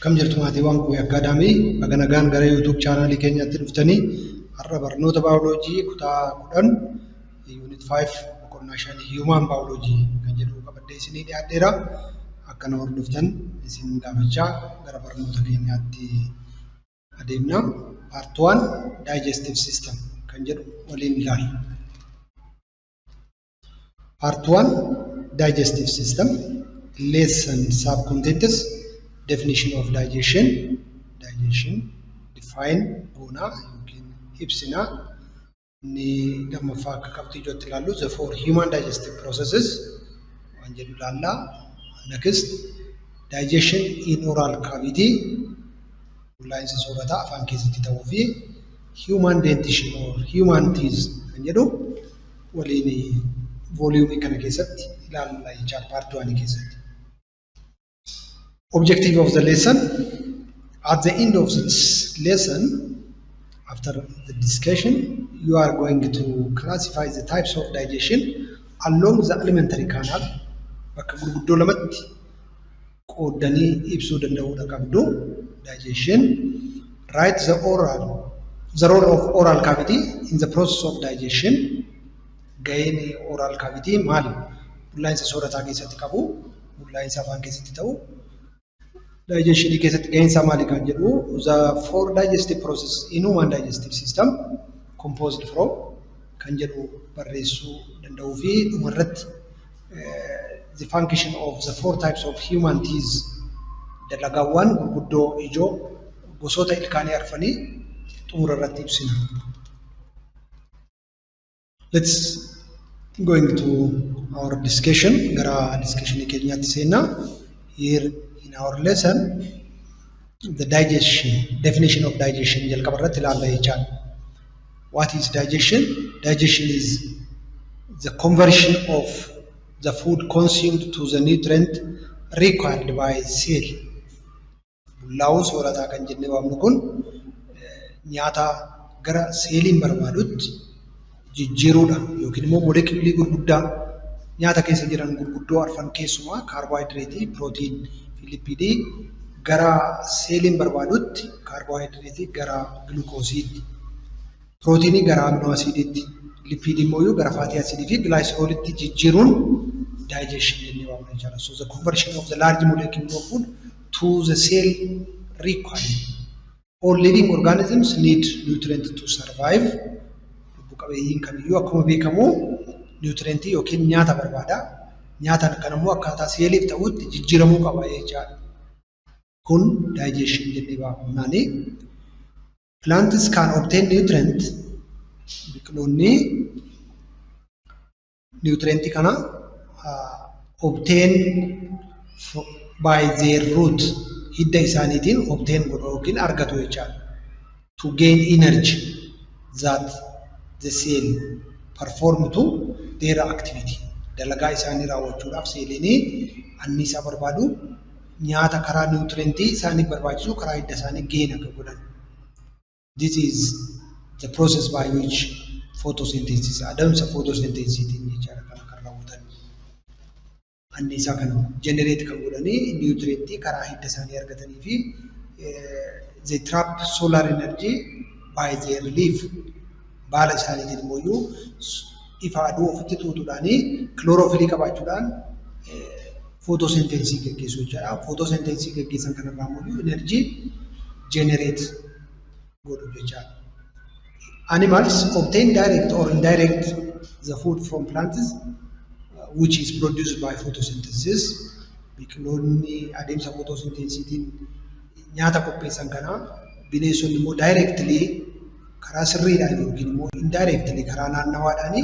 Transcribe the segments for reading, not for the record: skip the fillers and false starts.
Akkam jirtu maatiiwwan Qubee Academy, baga nagaan gara YouTube channelii keenyaatti dhuftanii har'a barnoota baayoloojii kutaa 10 unit 5 boqonnaa 5 Human Biology kan jedhu qabadhee isinii dhiyaadheera. Akka na hordoftan isin gaafachaa gara barnoota keenyaatti adeemna. Part 1 Digestive System kan jedhu waliin ilaalla. Part 1 Digestive System, Lesson Subcontents: Definition of Digestion, Digestion define goonaa yookiin ibsinaa. Inni lammaffaa akka qabxii ijootti ilaallu the four human digestive processes waan jedhu ilaallaa. Next, digestion in oral cavity, bullaa'insa soorataa afaan keessatti ta'uu fi human dentition or human teeth kan jedhu waliin volume kana keessatti ilaalla jechaadha part 1 keessatti. Objective of the lesson: at the end of this lesson, after the discussion, you are going to classify the types of digestion along the alimentary canal, bakka gurguddoo lamatti qooddanii ibsuu danda'uudha qabdu. Digestion, write the role of oral cavity in the process of digestion, gaheen oral cavity maali bullaa'insa soorataa keessatti qabu, bullaa'insa afaan keessatti ta'u digestionii keessatti gaheen isaa maali kan jedhu, the four digestive process in human digestive system composed from kan jedhu barreessuu danda'uu fi dhumarratti the function of the four types of human teeth, dalagaawwan gurguddoo ijoo gosoota ilkaanii arfanii xumura irratti ibsina. Let's going to our discussion, gara discussionii keenyaatti seenna. Here in our lesson, the digestion, definition of digestion jalqaba irratti ilaalla jechaadha. What is digestion? Digestion is the conversion of the food consumed to the nutrient required by cell. Bullaa'uu soorataa kan jennee waamnu kun nyaata gara seeliin barbaadutti jijjiiruudha yookiin immoo molekiulii gurguddaa nyaata keessa jiran gurguddoo arfan keessumaa kaarboohayidireetii, pirootiin fi lipiidii gara seeliin barbaadutti, kaarboohayidireetii gara gilukoosiitti, pirootiinii gara amino asiidiitti, lipiidii immoo gara fatty acidii fi glycerolitti jijjiiruun digestion jennee waamna jechuudha. So the conversion of the large molecule of food to the cell required. All living organisms need nutrient to survive. Lubbu qabeeyyiin kamiyyuu akkuma beekamu nutrientii yookiin nyaata barbaada. Nyaata kana immoo akkaataa seeliif ta'utti jijjiiramuu qaba jechaadha. Kun digestion jennee waamnaani. Plants can obtain nutrient, biqiloonni nutrientii kana obtain by their root, hidda isaaniitiin obtain godhu yookiin argatu jechaadha. To gain energy that the cell perform to their activity. Dalagaa isaanii raawwachuudhaaf seeliin anniisaa barbaadu, nyaata karaa nutrientii isaaniif barbaachisu karaa hidda isaanii gain akka godhan. This is the process by which photosynthesis, adeemsa photosynthesitiin jechaadha kana kan raawwatan. Anniisaa kana generate kan godhanii nutrientii karaa hidda isaanii argatanii fi they trap solar energy by their leaf, baala isaaniitiin immoo ifa aduu ofitti tuutuudhaanii chlorophyllii qabaachuudhaan photosynthesis gaggeessu jechaadha. Photosynthesis gaggeessan kanarraa immoo energy generate godhu jechaadha. Animals obtain direct or indirect the food from plants which is produced by photosynthesis. Biqiloonni adeemsa photosynthesitiin nyaata qopheessan kana bineensonni immoo directly karaa sirriidhaan yookiin immoo indirectly karaa naannawaadhaan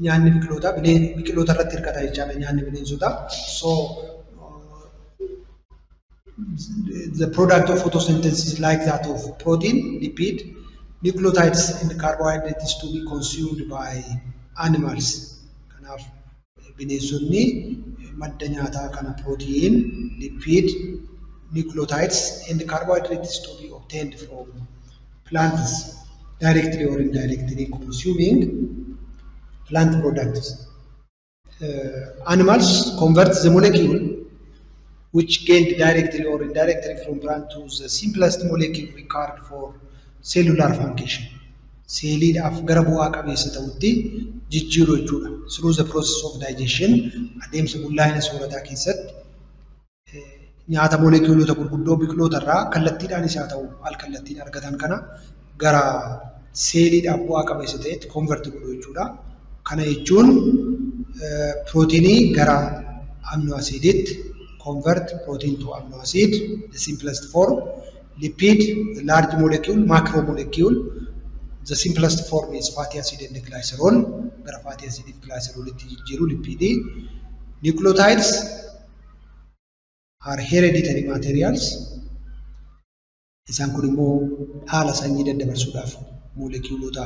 nyaanni biqilootaa biqiloota irratti hirkata jechaadha nyaanni bineensotaa. So the product of photosynthesis like that of protein, lipid, nucleotides and carbohydrates to be consumed by animals. Kanaaf bineensonni madda nyaataa kana protein, lipid, nucleotides and carbohydrates to be obtained from plants directly or indirectly consuming plant products. Animals convert the molecule which gained directly or indirectly from plant to the simplest molecule required for cellular function. Seeliidhaaf gara bu'aa qabeessa ta'utti jijjiiruu jechuudha. Through the process of digestion, adeemsa bullaa'ina soorataa keessatti nyaata moolekiyuulota gurguddoo biqiloota irraa kallattiidhaanis haa ta'u al kallattiin argatan kana gara seeliidhaaf bu'aa qabeessa ta'etti convert godhu jechuudha. Kana jechuun pirootinii gara amino aciditti convert protein to amino acid, the simplest form. Lipid, the large molecule, macromolecule, the simplest form is fatty acid and glycerol. Gara fatty acid fi glycerolitti jijjiiru lipidii. Nucleotides are hereditary materials. Isaan kun immoo haala sanyii daddabarsuudhaaf moolekiyuulota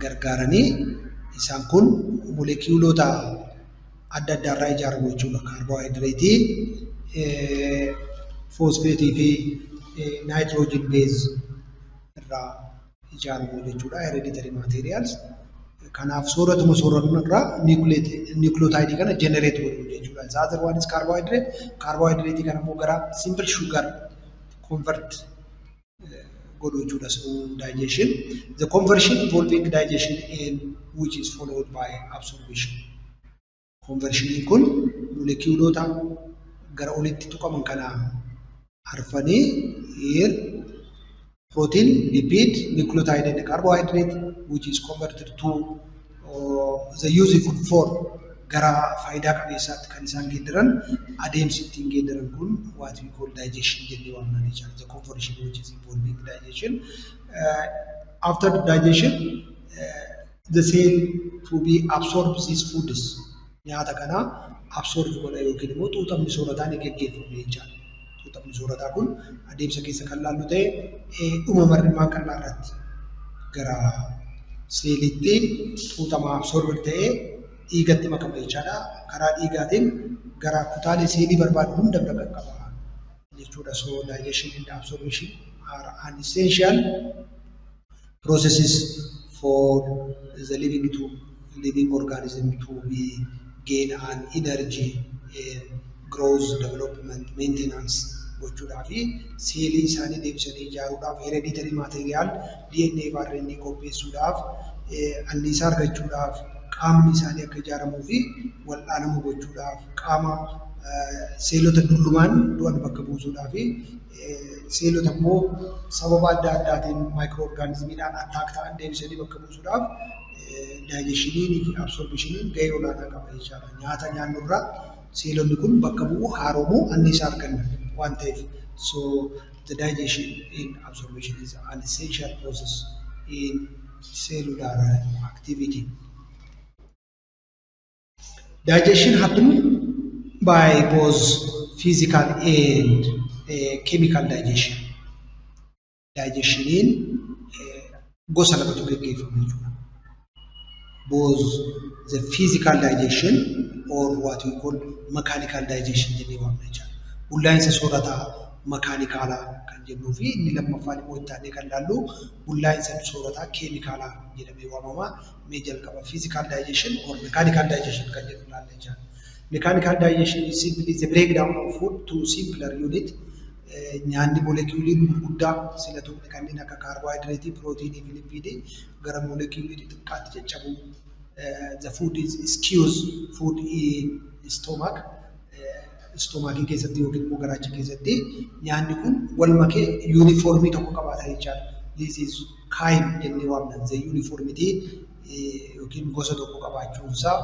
gargaaranii isaan kun moolekiyuulota adda addaa irraa ijaaramu jechuudha. Kaarboohayidireetii, foosfeetii fi nitrogen base irraa ijaaramu jechuudha. Hereditary materials. Kanaaf sooratuma soorannu irraa nucleotide kana generate godhu jechuudha. The other one is carbohydrate. Carbohydrate kana immoo gara simple sugar convert godhu jechuudha through digestion. The conversion involving digestion in which is followed by absorption. Conversioniin kun moolekiyuulota gara olitti tuqaman kana arfanii here protein, lipid, nucleotide and carbohydrate, which is converted to the useful form, gara faayidaa qabeessaatti kan isaan geeddaran adeemsi ittiin geeddaran kun what we call digestion jennee waamna jechuudha. The conversion which is involving digestion. After the digestion, the cell to be absorb these foods. Nyaata kana absorb godha yookiin immoo xuuxamni soorataa ni geggeeffama jechaadha. Xuuxamni soorataa kun adeemsa keessa kan laallu ta'e dhuma marrimaan qal'aa irratti gara seelitti xuuxama absorb ta'ee dhiigatti makama jechaadha. Karaa dhiigaatiin gara kutaalee seelii barbaadu hunda bira qaqqaba jechuudha. So digestion and absorption are an essential processes for the living organism to be gain an energy in growth, development, maintenance gochuudhaa fi seelii isaanii deebisanii ijaaruudhaaf, hereditary material DNA fi RNA qopheessuudhaaf, anniisaa argachuudhaaf, qaamni isaanii akka ijaaramuu fi wal'aanamu gochuudhaaf, qaama seelota dullumaan du'an bakka buusuudhaa fi seelota immoo sababa adda addaatiin maayikiroo attack ta'an deebisanii bakka buusuudhaaf digestionii fi absorptioniin gahee olaanaa qaba jechaadha. Nyaata nyaannurraa seelonni kun bakka bu'uu, haaromuu, anniisaa arganna waan ta'eef. So the digestion and absorption is an essential process in cellular activity. Digestion happen by both physical and chemical digestion. Digestioniin gosa lamatu gaggeeffama jechuudha. Both the physical digestion or what we call mechanical digestion jennee waamna jechuudha. Bullaa'insa soorataa makaanikaalaa kan jennuu fi inni lammaffaan immoo itti aanee kan laallu bullaa'insa soorataa keemikaalaa jedhamee waamama. Mee jalqaba physical digestion or mechanical digestion kan jedhu ilaalla jechuudha. Mechanical digestion is simply the breakdown of food to simpler unit. Nyaanni moolekiyuulii gurguddaa sila tuqne kanneen akka kaarboohayidireetii, pirootiinii fi lipiidii gara moolekiyuulii xixiqqaatti caccabuu. The food is squeeze food in stomach. Stomachii keessatti yookiin immoo garaacha keessatti nyaanni kun wal makee yuunifoormii tokko qabaata jechaadha. This is chyme jennee waamna. The uniformity yookiin gosa tokko qabaachuunsaa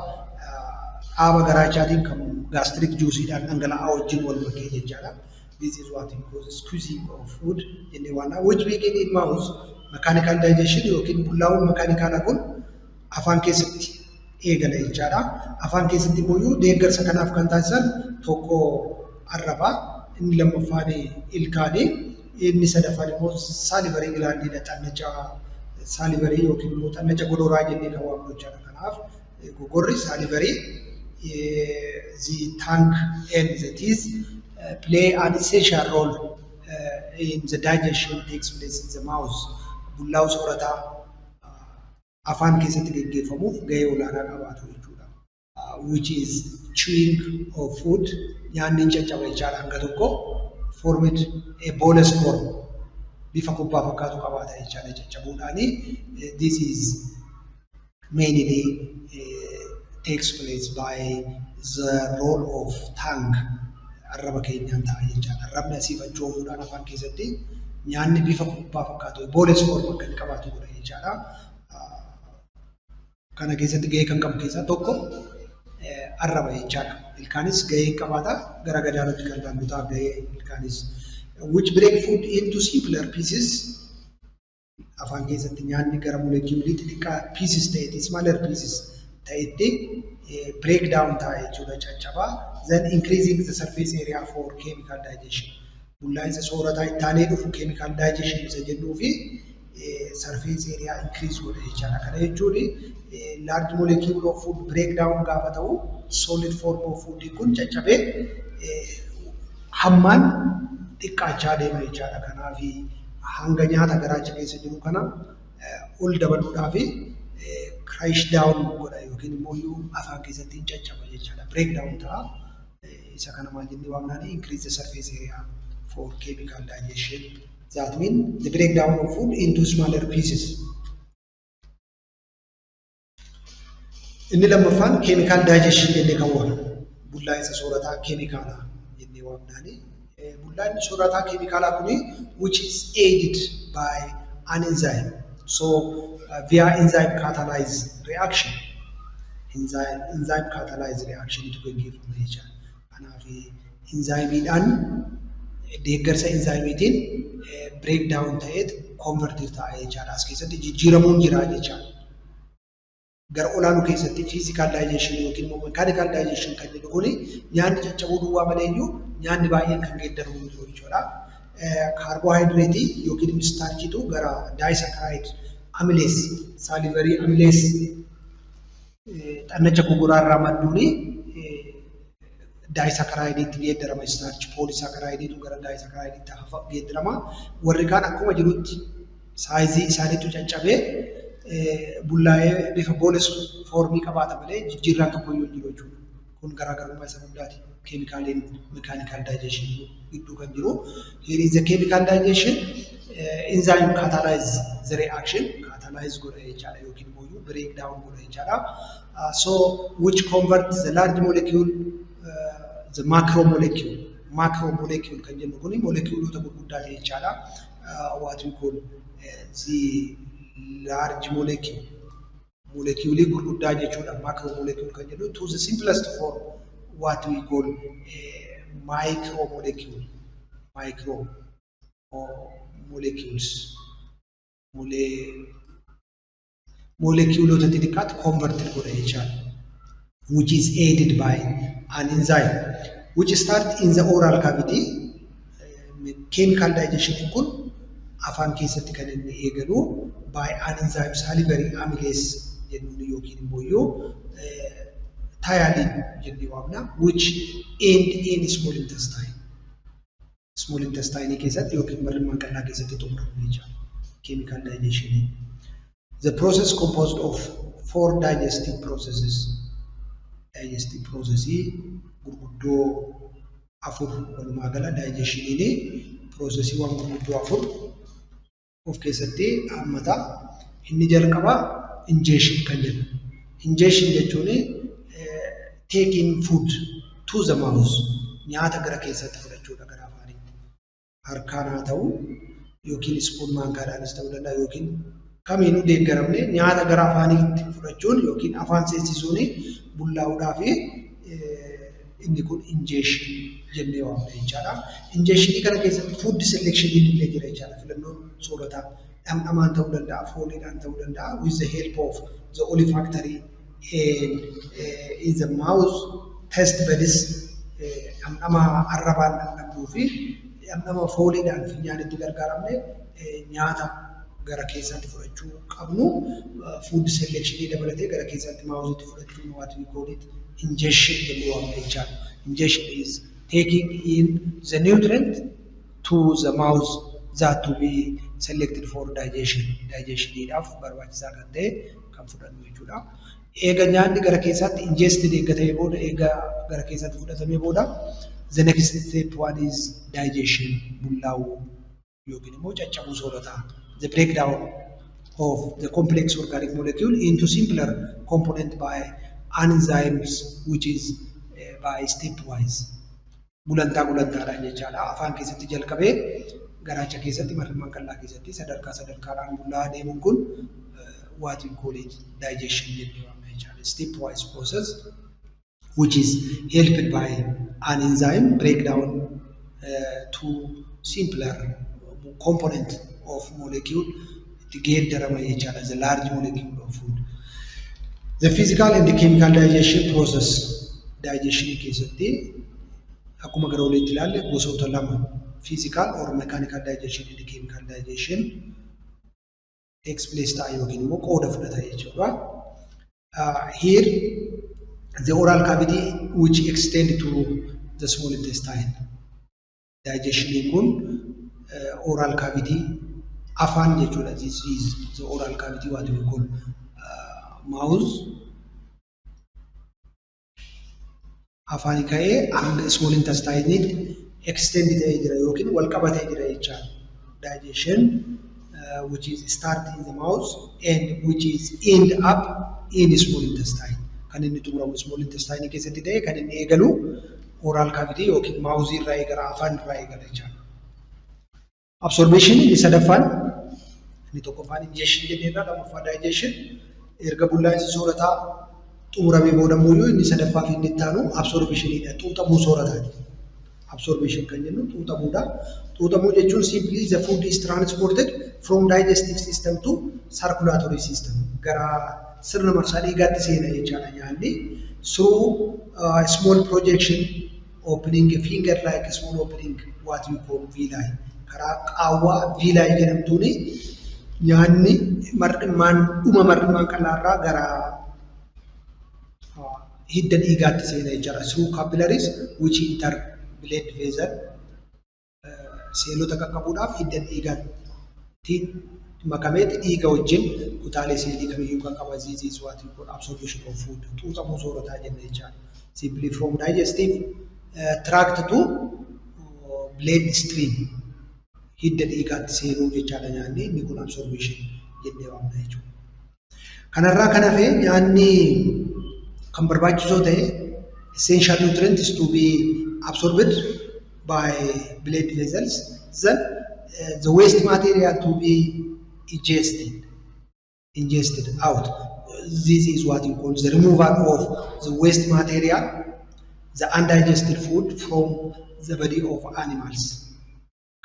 dhaaba garaachaatiin kan gastric juusiidhaan dhangala'aa wajjin wal makee jechaadha. This is what we call squeezing of food jennee waamna. Which begin in mouth. Mechanical digestion yookiin bullaa'uun makaanikaalaa kun afaan keessatti eegala jechaadha. Afaan keessatti immoo deeggarsa kanaaf kan taasisan tokko arraba, inni lammaffaan ilkaanii, inni sadaffaan immoo salivary glandiidha. Xannacha salivary yookiin immoo xannacha gororaa jennee kan waamnu jechaadha. Kanaaf gogorri salivary, the tongue and the teeth play an essential role in the digestion takes place in the mouth. Bullaa'uu soorataa afaan keessatti gaggeeffamuuf gahee olaanaa qabaatu jechuudha. Which is chewing of food. nyaanni hin caccaba jechaadha hanga tokko formed a bolus form bifa kubbaa fakkaatu qabaata jechaadha caccabuudhaani. This is mainly takes place by the role of tongue. Arraba keenyaan ta'a jechaadha. Arrabni asii achi oofuudhaan afaan keessatti nyaanni bifa kubbaa fakkaatu bolus form akka inni qabaatu godha jechaadha. Kana keessatti gahee kan qabu keessaa tokko arraba jechaadha. Ilkaanis gahee qabaata gara gadaanatti kan ilaallu ta'a gahee ilkaanis. Which break food into simpler pieces. Afaan keessatti nyaanni gara molekiulii xixiqqaa pieces ta'etti smaller pieces ta'etti break down ta'a jechuudha caccabaa. Then increasing the surface area for chemical digestion. Bullaa'insa soorataa itti aanee dhufu chemical digestion isa jennuu fi surface area increase godha jechaadha. Kana jechuun large molecule of food break down gaafa ta'u solid form of food kun caccabee hammaan xiqqaachaa deema jechaadha. Kanaaf hanga nyaata garaacha keessa jiru kana ol dabaluudhaaf crash down godha yookiin immoo afaan keessatti hin caccaba jechaadha. Break down ta'a. Isa kana maal jennee waamnaani increase the surface area for chemical digestion. That means the breakdown of food into smaller pieces. Inni lammaffaan chemical digestion jennee kan waamnu. Bullaa'insa soorataa keemikaalaa jennee waamnaani. Bullaa'inni soorataa keemikaalaa kuni which is aided by an enzyme. So via enzyme catalyzed reaction. Enzyme catalyzed reaction tu gaggeeffama jechaadha. Kanaaf enzymiidhaan deeggarsa enzymiitiin break down ta'eet converted ta'a jechaadha. As keessatti jijjiiramuun jira jechaadha. Gara olaanuu keessatti physical digestion yookiin immoo mechanical digestion kan jedhu kuni nyaanni caccabuu duwwaa malee iyyuu nyaanni baay'een kan geeddaramu jiru jechuudha. Kaarboohayidireetii yookiin istaarchiitu gara disaccharide amylase, salivary amylase xannacha gogoraarraa madduuni disaccharideetti geeddarama. Starch polysaccharideetu gara disaccharideetti geeddarama. Warri kaan akkuma jirutti saayizii isaaniitu caccabee bullaa'ee bifa bolus foormii qabaata malee jijjiirraan tokko iyyuu hin jiru jechuudha. Kun garaagarummaa isa guddaati. Keemikaaliin mechanical digestion gidduu kan jiru. Here is the chemical digestion. Enzyme catalyze the reaction. Catalyze godha jechaadha yookiin immoo break down godha jechaadha. So which convert the large molecule the macromolecule. Macromolecule kan jennu kuni moleculoota gurguddaa jechaadha. What we call the large molecule. Molecuulii gurguddaa jechuudha. Macromolecule kan jennu to the simplest form what we call micromolecule. Micro molecules. Moleculoota xixiqqaatti converted godha jechaadha. Which is aided by an enzyme which start in the oral cavity. Chemical digestion kun afaan keessatti kan inni eegalu by an enzyme salivary amylase jennuun yookiin immoo ptyalin jennee waamna which end in small intestine. Small intestine keessatti yookiin marrimmaan qal'aa keessatti xumuramu jechaadha. Chemical digestion. The process composed of four digestive processes. Digestive processii gurguddoo afur walumaa gala digestioniin processiiwwan gurguddoo afur of keessatti hammata. Inni jalqabaa ingestion kan jedhu. Ingestion jechuun taking food to the mouth, nyaata gara keessatti fudhachuudha gara afaanitti. Harkaan haa ta'u yookiin spoon maankaadhaanis ta'uu danda'a yookiin kamiinuu deeggaramne nyaata gara afaanitti fudhachuun yookiin afaan seensisuun bullaa'uudhaa fi inni kun ingestion jennee waamna jechaadha. Ingestionii kana keessatti food selection illee jira jechaadha. Filannoon soorataa dhamdhamaan ta'uu danda'a, fooliidhaan ta'uu danda'a. With the help of the olfactory and in the mouth taste buds dhamdhama arrabaan dhamdhamnuu fi dhamdhama fooliidhaan funyaanitti gargaaramne nyaata gara keessaatti fudhachuu qabnu food selection dabalatee gara keessaatti mouthitti fudhachuun what we call it ingestion jennee waamna jechaadha. Ingestion is taking in the nutrient to the mouth that to be selected for digestion. Digestioniidhaaf barbaachisaa kan ta'e kan fudhannu jechuudha. Eega nyaanni gara keessaatti ingested eega ta'ee booda eega gara keessaatti fudhatamee booda The next step one is digestion, bullaa'uu yookiin immoo caccabuu soorataa. The breakdown of the complex organic molecule into simpler component by enzymes, which is by stepwise. Gulantaa gulantaadhaan jechaadha. Afaan keessatti jalqabee garaacha keessatti, mar'immaan qal'aa keessatti sadarkaa sadarkaadhaan bullaa'aa deemuun kun what we call it digestion jennee waamna jechaadha. Stepwise process which is helped by an enzyme breakdown to simpler component of molecule itti geeddarama jechaadha. The large molecule of food. The physical and the chemical digestion process. Digestion keessatti akkuma gara oliitti ilaalle gosoota lama, physical or mechanical digestion and chemical digestion, takes place ta'a yookiin immoo qooda fudhata jechuudha. Here the oral cavity which extend to the small intestine. Digestion kun oral cavity, afaan jechuudha. This is the oral cavity, what we call mouth. Afaan ka'ee hanga small intestine extend ta'ee jira yookiin wal qabatee jira jechaadha. Digestion which is start in the mouth and which is end up in small intestine. Kan inni xumuramu small intestine keessatti ta'e, kan inni eegalu oral cavity yookiin mouth irraa eegala, afaan irraa eegala jechaadha. Absorption inni sadaffaan, inni tokkoffaan ingestion jenneerra, lammaffaa digestion, erga bullaa'insi soorataa xumuramee booda immoo inni sadaffaa fi inni itti aanu absorptionidha. Xuuxamuu soorataati. Absorption kan jennu xuuxamuudha. Xuuxamuu jechuun simply the food is transported from digestive system to circulatory system. Gara sirna marsaa dhiigaatti seena jechaadha nyaanni. Through small projection opening, finger like small opening, what we call villi. Karaa qaawwaa villi jedhamtuuni nyaanni mar'immaan dhuma mar'immaan qal'aarraa gara hidda dhiigaatti seena jechaadha. Through capillaries which enter blood vessel, seelota qaqqabuudhaaf hidda dhiigaatti makameetti dhiiga wajjin kutaalee seelii kamiyyuu qaqqaba. This is what we call absorption of food. Xuuxamuu soorataa jenna jechaadha. Simply from digestive tract to blood stream, hidda dhiigaatti seenuu jechaadha nyaanni, inni kun absorption jennee waamna jechuudha. Kanarraa kan hafe nyaanni kan barbaachisoo ta'e, essential nutrients to be absorbed by blood vessels, then the waste material to be ingested out. This is what you call the removal of the waste material, the undigested food from the body of animals.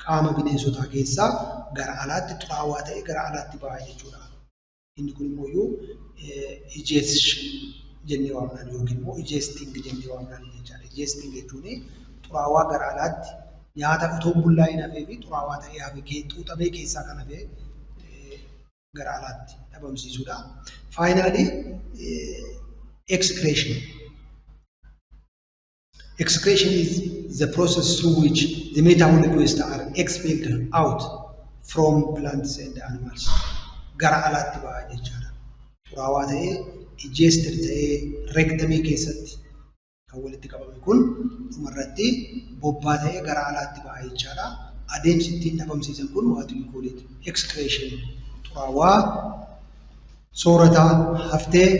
Qaama bineensotaa keessaa gara alaatti xuraawaa ta'e gara alaatti ba'a jechuudha. Inni kun immoo egestion jennee waamnaan yookiin immoo egesting jennee waamnaan jechaadha. Egesting jechuun xuraawaa gara alaatti nyaata otoo hin bullaa'in hafee fi xuraawaa ta'ee hafe, xuuxamee keessaa kan hafe gara alaatti dhabamsiisuudha. Finally, excretion. Excretion is the process through which the metabolic waste are expelled out from plants and animals. Gara alaatti ba'a jechaadha. Xuraawaa ta'ee, egested ta'ee, rectumii keessatti kan walitti qabame kun dhumarratti bobbaa ta'ee gara alaatti ba'a jechaadha. Adeemsi ittiin dhabamsiisan kun what we call it excretion. Xuraawaa soorataa haftee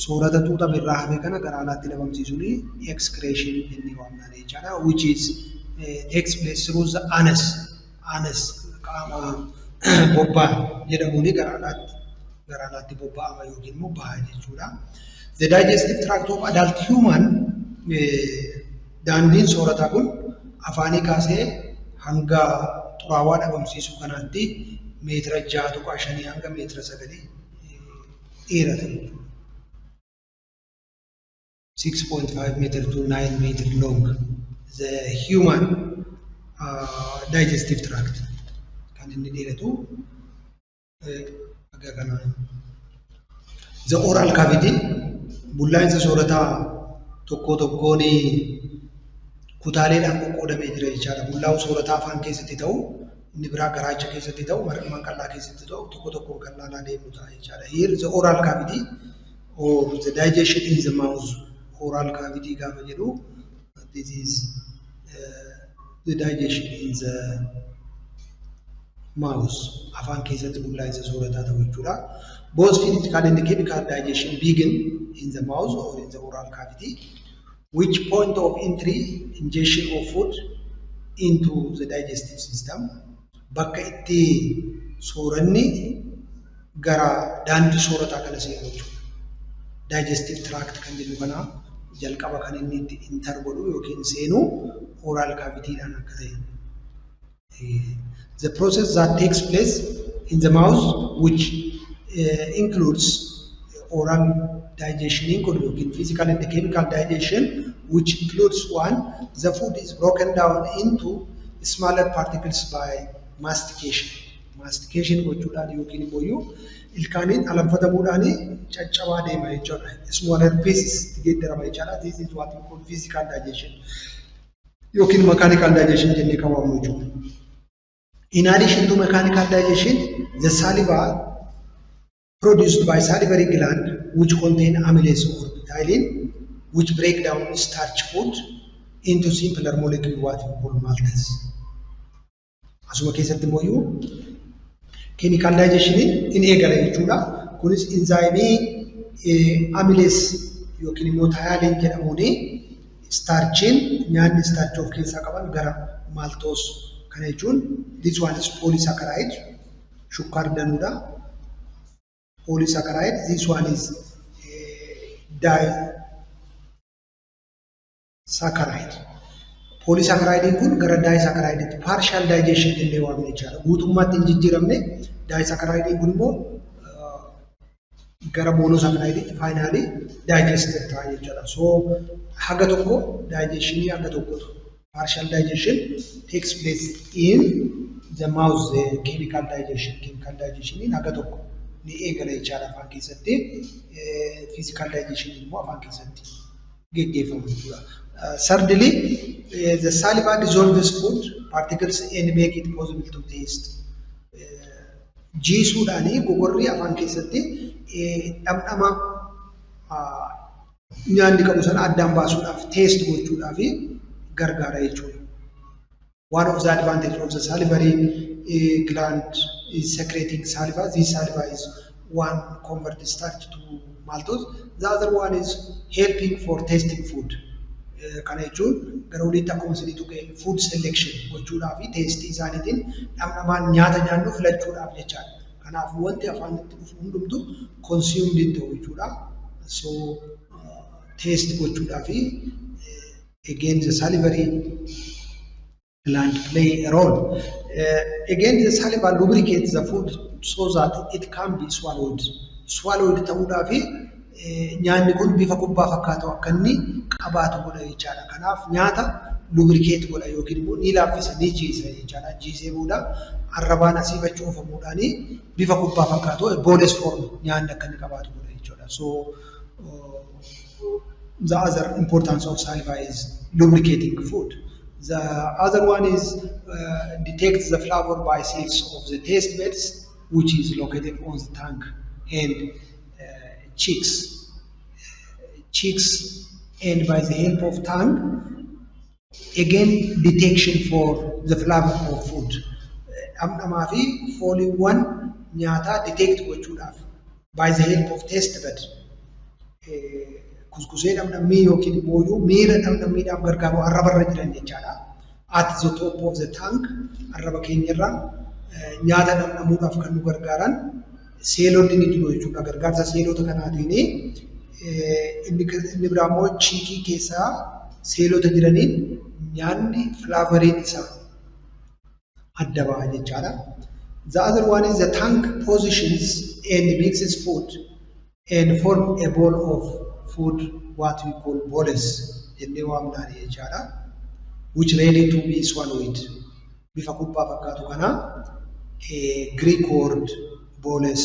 soorata xuuxame irraa hafe kana gara alaatti dhabamsiisuun excretion jennee waamna jechaadha. Which is takes place through the anus. Anus qaama bobbaa jedhamuun gara alaatti bobba'ama yookiin immoo baha jechuudha. The digestive tract of adult human, daandiin soorataa kun afaanii kaasee hanga xuraawaa dhabamsiisuu kanaatti meetira 6.5 hanga meetira 9 dheerata jechuudha. 6.5 meter to 9 meter long, the human digestive tract kan inni dheeratu akka kanaa. The oral cavity, bullaa'insa soorataa tokko tokkoon kutaaleedhaan qoqqoodamee jira jechaadha. Bullaa'u soorataa afaan keessatti ta'u, inni biraa garaacha keessatti ta'u, mar'immaan qal'aa keessatti ta'u, tokko tokkoon kan ilaalaa deemnu ta'a jechaadha. Here the oral cavity or the digestion in the mouth, oral cavity gaafa jedhu, this is the digestion in the mouth. Afaan keessatti bullaa'insa soorataa ta'u jechuudha. Both physical and chemical digestion begin in the mouth or in the oral cavity, which point of entry ingestion of food into the digestive system. Bakka itti sooranni gara daandii soorataa kana seenu jechuudha. Digestive tract kan jennu kana jalqaba kan inni itti enter godhu yookiin seenu oral cavity-dhaan akka ta'e. The process that takes place in the mouth, which includes oral digestion kun yookiin physical and chemical digestion, which includes one, the food is broken down into smaller particles by mastication. Mastication gochuudhaan yookiin immoo ilkaaniin alanfatamuudhaan caccabaa deema jechuudha. Smaller pieces geeddarama jechaadha. This is what we call physical digestion yookiin mechanical digestion jennee kan waamnu jechuudha. In addition to mechanical digestion, the saliva produced by salivary gland, which contain amylase or ptyalin, which break down starch food into simpler molecule, what we call maltose. Asuma keessatti immoo chemical digestion in eegala jechuudha. Kunis enzyme amylase yookiin immoo ptyalin jedhamuun starchiin, nyaanni starch of keessaa qaban gara maltose. Kana jechuun this one is polysaccharide, shukkaar danuudha. Polysaccharide, this one is disaccharide. Polysaccharide kun gara disaccharide partial digestion jennee waamna jechaadha. Guutummaatti hin jijjiiramne. Disaccharide kun immoo gara monosaccharide finally digested ta'a jechaadha. So haga tokko digestionii haga tokkotu partial digestion takes place in the mouth, the chemical digestion. Chemical digestion haga tokko ni eegala jechaadha afaan keessatti. Physical digestion immoo afaan keessatti geggeeffamu jechuudha. Thirdly, the saliva dissolves food particles and make it possible to taste. Jiisuudhaanii gogorri afaan keessatti dhamdhama nyaanni qabu sana addaan baasuudhaaf, taste gochuudhaaf gargaara jechuudha. One of the advantage of the salivary gland is secreting saliva. This saliva is one convert starch to maltose. The other one is helping for tasting food. Kana jechuun gara oliitti akkuma isinii tuqe food selection gochuudhaa fi tasteii isaaniitiin dhamdhamaan nyaata nyaannu filachuudhaaf jechaadha. Kanaaf wanti afaanitti dhufu hundumtu consumed hin ta'u jechuudha. So taste gochuudhaa fi again the salivary gland play a role. Again, the saliva lubricates the food so that it can be swallowed. Swallowed ta'uudhaa fi nyaanni kun bifa kubbaa fakkaatu akka inni qabaatu godha jechaadha. Kanaaf nyaata lubricate godha yookiin immoo ni laaffisa, ni jiisa jechaadha. Jiisee booda arrabaan asii achi oofamuudhaan bifa kubbaa fakkaatu, bolus form, nyaanni akka inni qabaatu godha jechuudha. So the other importance of saliva is lubricating food. The other one is detects the flavor by cells of the taste buds, which is located on the tongue and cheeks. Cheeks and by the help of tongue, again detection for the flavor of food. Dhamdhamaa fi fooliiwwan nyaataa detect gochuudhaaf by the help of taste bud. Kuskusee dhamdhammii yookiin immoo miira dhamdhammiidhaaf gargaaru arrabarra jiran jechaadha. At the top of the tongue, arraba keenyarra nyaata dhamdhamuudhaaf kan nu gargaaran seelonni ni jiru jechuudha. Gargaarsa seelota kanaatiin inni biraa immoo cheekii keessaa seelota jiraniin nyaanni flavoriin isaa adda ba'a jechaadha. The other one is the tongue positions and mixes food and form a ball of food, what we call bolus jennee waamnaan jechaadha, which ready to be swallowed. Bifa kubbaa fakkaatu kana, Greek word bolus,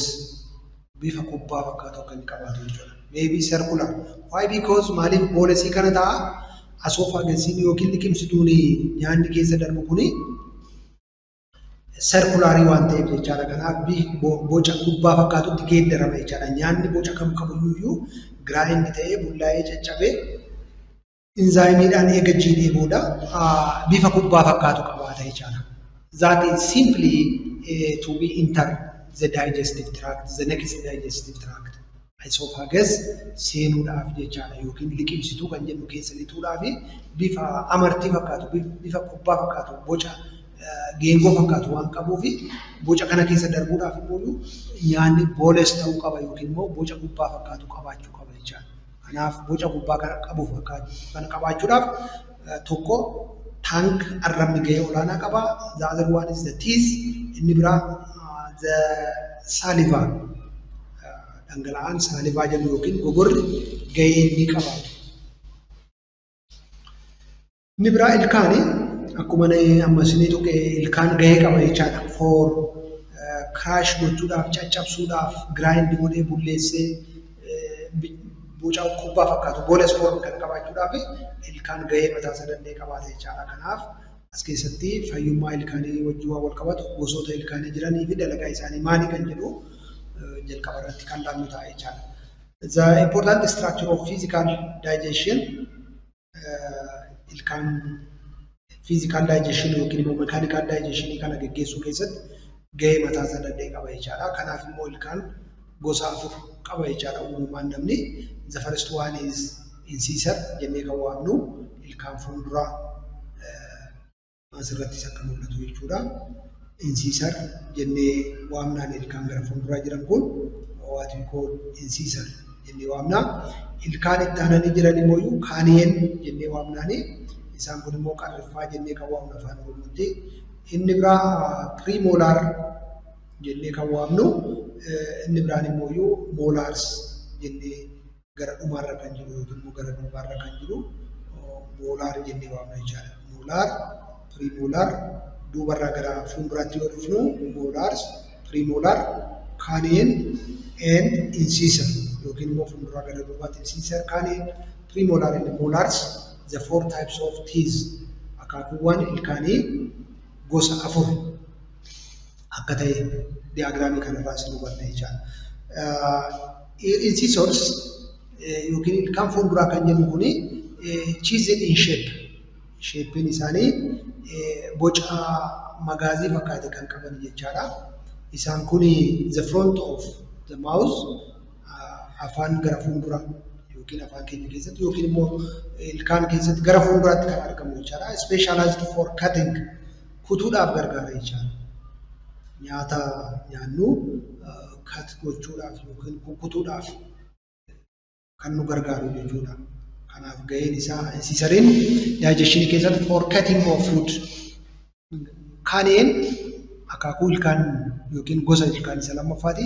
bifa kubbaa fakkaatu akka inni qabaatu jechuudha. Maybe circular. Why? Because maaliif bolusii kana ta'a? Esophagusiin yookiin liqimsituun nyaanni keessa darbu kuni circularii waan ta'eef jechaadha. Kanaaf boca kubbaa fakkaatutti geeddarama jechaadha. Nyaanni boca kam qabuyyuu grind ta'ee bullaa'ee caccabee Enzymiidhaan eega jiidhee booda bifa kubbaa fakkaatu qabaata jechaadha. That is simply to be enter the digestive tract, the next digestive tract. Esophagus seenuudhaaf jechaadha yookiin liqimsituu kan jennu keessa lixuudhaaf bifa amartii fakkaatu, bifa kubbaa fakkaatu, boca geengoo fakkaatu waan qabuuf boca kana keessa darbuudhaaf immoo nyaanni bolus ta'uu qaba yookiin immoo boca kubbaa fakkaatu qabaachuu qaba jechaadha. Kanaaf boca kubbaa kana qabu fakkaatu kana qabaachuudhaaf tokko tongue, arrabni gahee olaanaa qaba. The other one is the teeth. Inni biraa the saliva, dhangala'aan saliva jennu yookiin gogorri gahee inni qabaatu. Inni biraa ilkaani. Akkuma amma isinii tuqe ilkaan gahee qaba jechaadha. For crush gochuudhaaf, caccabsuudhaaf, grind godhee bulleessee boca kubbaa fakkaatu bolus form kan qabaachuudhaaf ilkaan gahee mataa isaa danda'e qabaata jechaadha. Kanaaf as keessatti fayyummaa ilkaanii wajjin waan wal qabatu, gosoota ilkaanii jiranii fi dalagaa isaanii maali kan jedhu jalqaba irratti kan laallu ta'a jechaadha. The important structure of physical digestion, ilkaan physical digestion yookiin immoo mechanical digestion kana geggeessuu keessatti gahee mataa isaa danda'e qaba jechaadha. Kanaaf immoo ilkaan gosa afur qaba jechaadha uumamaan namni. The first one is incisor jennee kan waamnu ilkaan fuulduraa asirrattis akka mul'atu jechuudha. Incisor jennee waamnaan ilkaan gara fuulduraa jiran kun what we call incisor jennee waamna. Ilkaan itti aananii jiran immoo canine jennee waamnaani. Isaan kun immoo qarriffaa jennee kan waamnu afaan Oromootti. Inni biraa premolar jennee kan waamnu, inni biraan immoo molars jennee gara dhumaarra kan jiru yookiin immoo gara duubaarra kan jiru molar jennee waamna jechaadha. Molar, premolar, duubarraa gara fuulduraatti yoo dhufnu molars, premolar, canine and incisor yookiin immoo fuulduraa gara duubaatti incisor, canine, premolar and molars, the four types of teeth, akaakuuwwan ilkaanii gosa afur akka ta'e diagramii kanarraa isin hubanna jechaadha. Incisors yookiin ilkaan fuulduraa kan jennu kuni chisel in shape. Shapeiin isaanii boca magaazii fakkaate kan qaban jechaadha. Isaan kun the front of the mouth, afaan gara fuulduraa yookiin afaan keenya keessatti yookiin immoo ilkaan keessatti gara fuulduraatti kan argamu jechaadha. Specialized for cutting, kutuudhaaf gargaara jechaadha. Nyaata nyaannu cut gochuudhaaf yookiin kukkutuudhaaf kan nu gargaaru jechuudha. Kanaaf gaheen isaa incisoriin digestionii keessatti for cutting of food. Canine akaakuu ilkaan yookiin gosa ilkaan isa lammaffaati.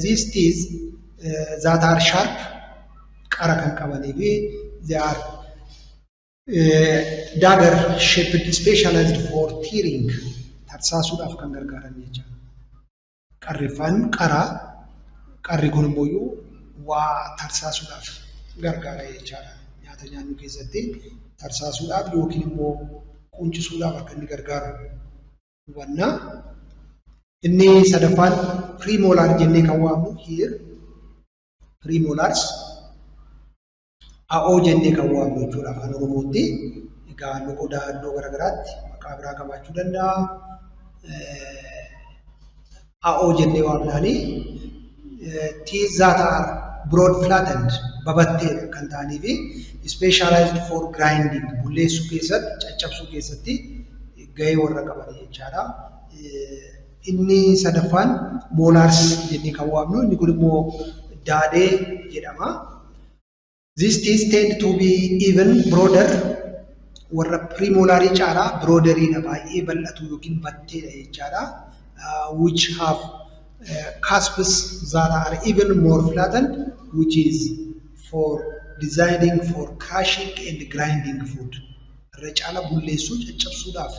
These teeth that are sharp, qara kan qabanii fi they are dagger shaped, specialized for tearing, tarsaasuudhaaf kan gargaaran jechuudha. Qarriffaan qara, qarri kun immoo waa tarsaasuudhaaf gargaara jechaadha. Nyaata nyaannu keessatti tarsaasuudhaaf yookiin immoo quncisuudhaaf akka inni gargaaru hubanna. Inni sadaffaan premolar jennee kan waamnu, here premolars, a'oo jennee kan waamnu jechuudha afaan Oromootti. Egaa loqoda iddoo garaagaraatti maqaa biraa qabaachuu danda'a. A'oo jennee waamnaani. Teeth that are broad, flattened, babatteedha kan ta'anii fi specialized for grinding, bulleessuu keessatti, caccabsuu keessatti gahee warra qaban jechaadha. Inni sadaffaan molars jennee kan waamnu, inni kun immoo daadee jedhama. These teeth tend to be even broader, warra premolarii caalaa broaderiidha, baay'ee bal'atu yookiin batteedha jechaadha. Which have cusps that are even more flattened, which is for designing for crushing and grinding food. Irra caala bulleessuu, caccabsuudhaaf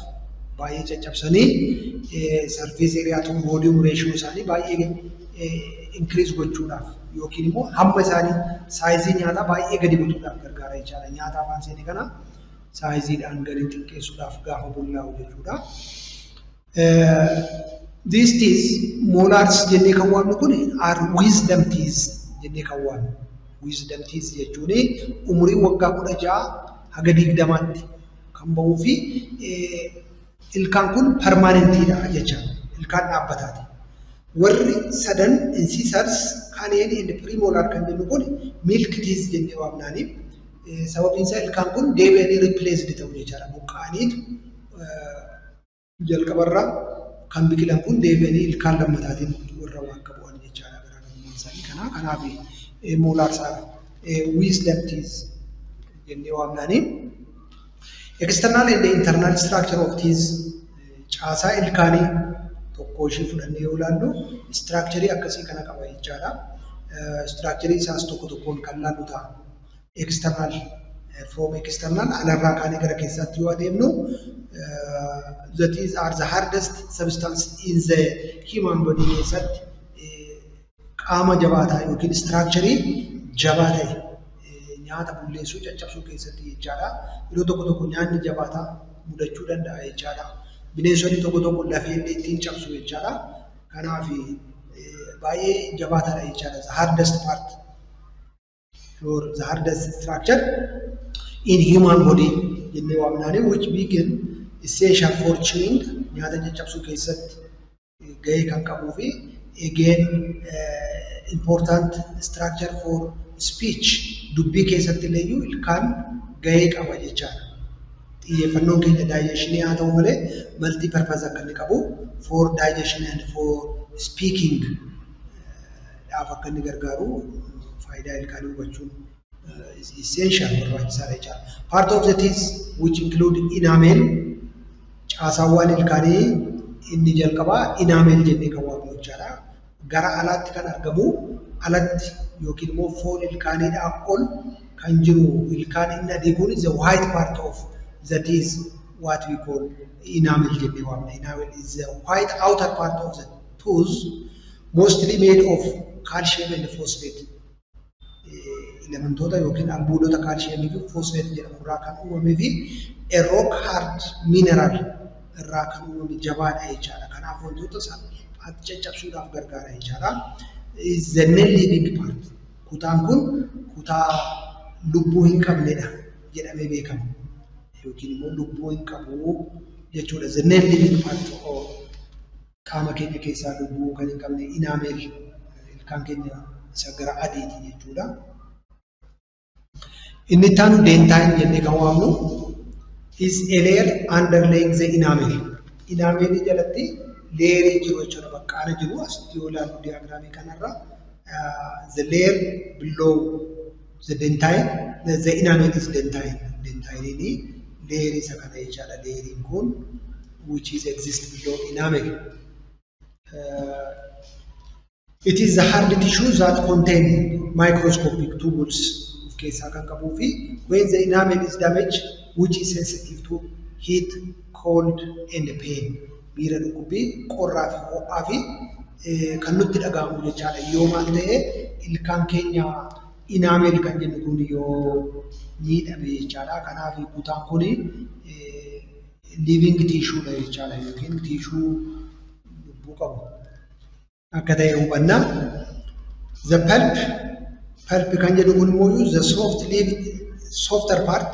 baay'ee caccabsanii surface area to volume ratio isaanii baay'ee increase gochuudhaaf yookiin immoo hamma isaanii, sizeii nyaataa baay'ee gadi butuudhaaf gargaara jechaadha. Nyaata afaan seene kana sizeiidhaan gadi xiqqeessuudhaaf gaafa bullaa'u jechuudha. These teeth, molars jennee kan waamnu kun, are wisdom teeth jennee kan waamnu. Wisdom teeth jechuun umurii waggaa 16 haga 20tti kan bahuu fi ilkaan kun permanentiidha jechaadha. Ilkaan dhaabbataati. Warri sadan incisors, canine and premolar kan jennu kun milk teeth jennee waamnaani. Sababiin isaa ilkaan kun deebi'anii replaced ta'u jechaadha. Buqqa'aniitu jalqabarraa kan biqilan kun deebi'anii ilkaan lammataatiin warra bakka bu'an jechaadha, garaagarummaan isaanii kana. Kanaaf molars are wisdom teeth jennee waamnaani. External and internal structure of teeth, caasaa ilkaanii tokko ishii fudhannee yoo ilaallu, structure akkasii kana qaba jechaadha. Structure isaas tokko tokkoon kan laallu ta'a. External, from external, alarraa kaanee gara keessaatti yoo adeemnu, the teeth are the hardest substance in the human body keessatti qaama jabaataa yookiin structure jabaa ta'e nyaata bulleessuu, caccabsuu keessatti jechaadha. Yeroo tokko tokko nyaanni jabaataa mudachuu danda'a jechaadha. Bineensonni tokko tokko lafee illee ittiin cabsu jechaadha. Kanaaf baay'ee jabaataadha jechaadha. The hardest part or the hardest structure in human body jennee waamnaani, which begin essential for chewing, nyaata caccabsuu keessatti gahee kan qabuu fi again important structure for speech, dubbii keessatti illee ilkaan gahee qaba jechaadha. Xiyyeeffannoon keenya digestionii haa ta'u malee, multi purpose akka inni qabu, for digestion and for speaking dhaaf akka inni gargaaru, faayidaa ilkaanii hubachuun is essential, barbaachisaadha jechaadha. Part of the teeth which include enamel, caasaawwan ilkaanii inni jalqabaa enamel jennee kan waamnu jechaadha. Gara alaatti kan argamu, alatti yookiin immoo foon ilkaaniidhaa ol kan jiru ilkaan inni adii kun, the white part of the teeth, what we call enamel jennee waamna. Enamel is the white outer part of the tooth, mostly made of calcium and phosphate. Elementoota yookiin albuudota kaalsiyemii fi phosphate jedhamu irraa kan uumamee fi a rock hard mineral irraa kan uumame, jabaadha jechaadha. Kanaaf wantoota salphaatti caccabsuudhaaf gargaara jechaadha. Is the non-living part. Kutaan kun kutaa lubbuu hin qabnedha jedhamee beekama. Yookiin immoo lubbuu hin qabu jechuudha. The non-living part of qaama keenya keessaa lubbuu kan hin qabne enamel ilkaan keenya isa gara adiiti jechuudha. Inni itti aanu dentine jennee kan waamnu is a layer underlying the enamel. Enamelii jalatti layerii jiru jechuudha. Baqqaana jiru asitti yoo ilaallu diagramii kanarra, the layer below the dentine, the enamel is dentine. Dentine layerii isa kana jechaadha. Layeriin kun which is exist below enamel. It is the hard tissue that contain microscopic tubules of keessaa kan qabuu fi when the enamel is damaged, which is sensitive to heat, cold and pain. Miira dhukkubbii, qorraa fi ho'aa fi kan nutti dhaga'amu jechaadha. Yoo maal ta'e, ilkaan keenya enamel kan jennu kun yoo miidhame jechaadha. Kanaaf kutaan kun living tissue dha jechaadha, yookiin tissue lubbuu qabu akka ta'e hubanna. The pulp, pulp kan jedhu kun immoo the soft leaf, softer part,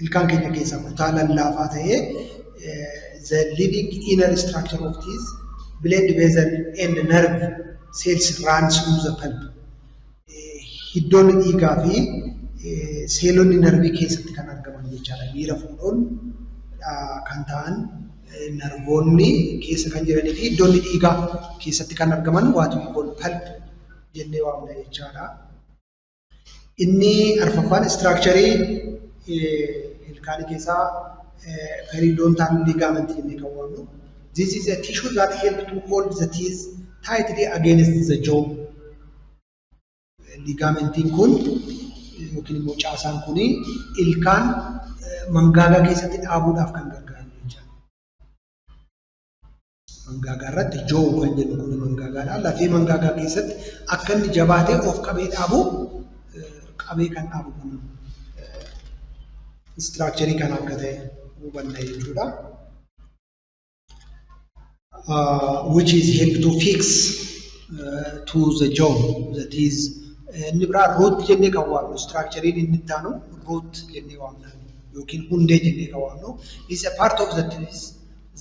ilkaan keenya keessaa kutaa lallaafaa ta'ee, the living inner structure of teeth, blood vessel and nerve cells run through the pulp. Hiddoonni dhiigaa fi seelonni narvii keessatti kan argaman jechaadha. Miira fuudhoon kan ta'an narvoonni keessa kan jiranii fi hiddoonni dhiigaa keessatti kan argaman what we call pulp jennee waamna jechaadha. Inni arfaffaan structurii ilkaanii keessaa periodontal ligament jennee kan waamnu. This is a tissue that help to hold the teeth tightly against the jaw. Ligamentiin kun yookiin immoo caasaan kun ilkaan mangaagaa keessatti dhaabuudhaaf kan gargaaru jechaadha. Mangaagaa irratti, jaw kan jennu kun mangaagaadha. Lafee mangaagaa keessatti akka inni jabaatee of qabee dhaabu, qabee kan dhaabu kun structurii kana akka ta'e hubanna jechuudha. Which is help to fix to the jaw, that is, inni biraa root jennee kan waamnu, structureiin inni itti aanu Root jennee waamna yookiin hundee jennee kan waamnu is a part of the teeth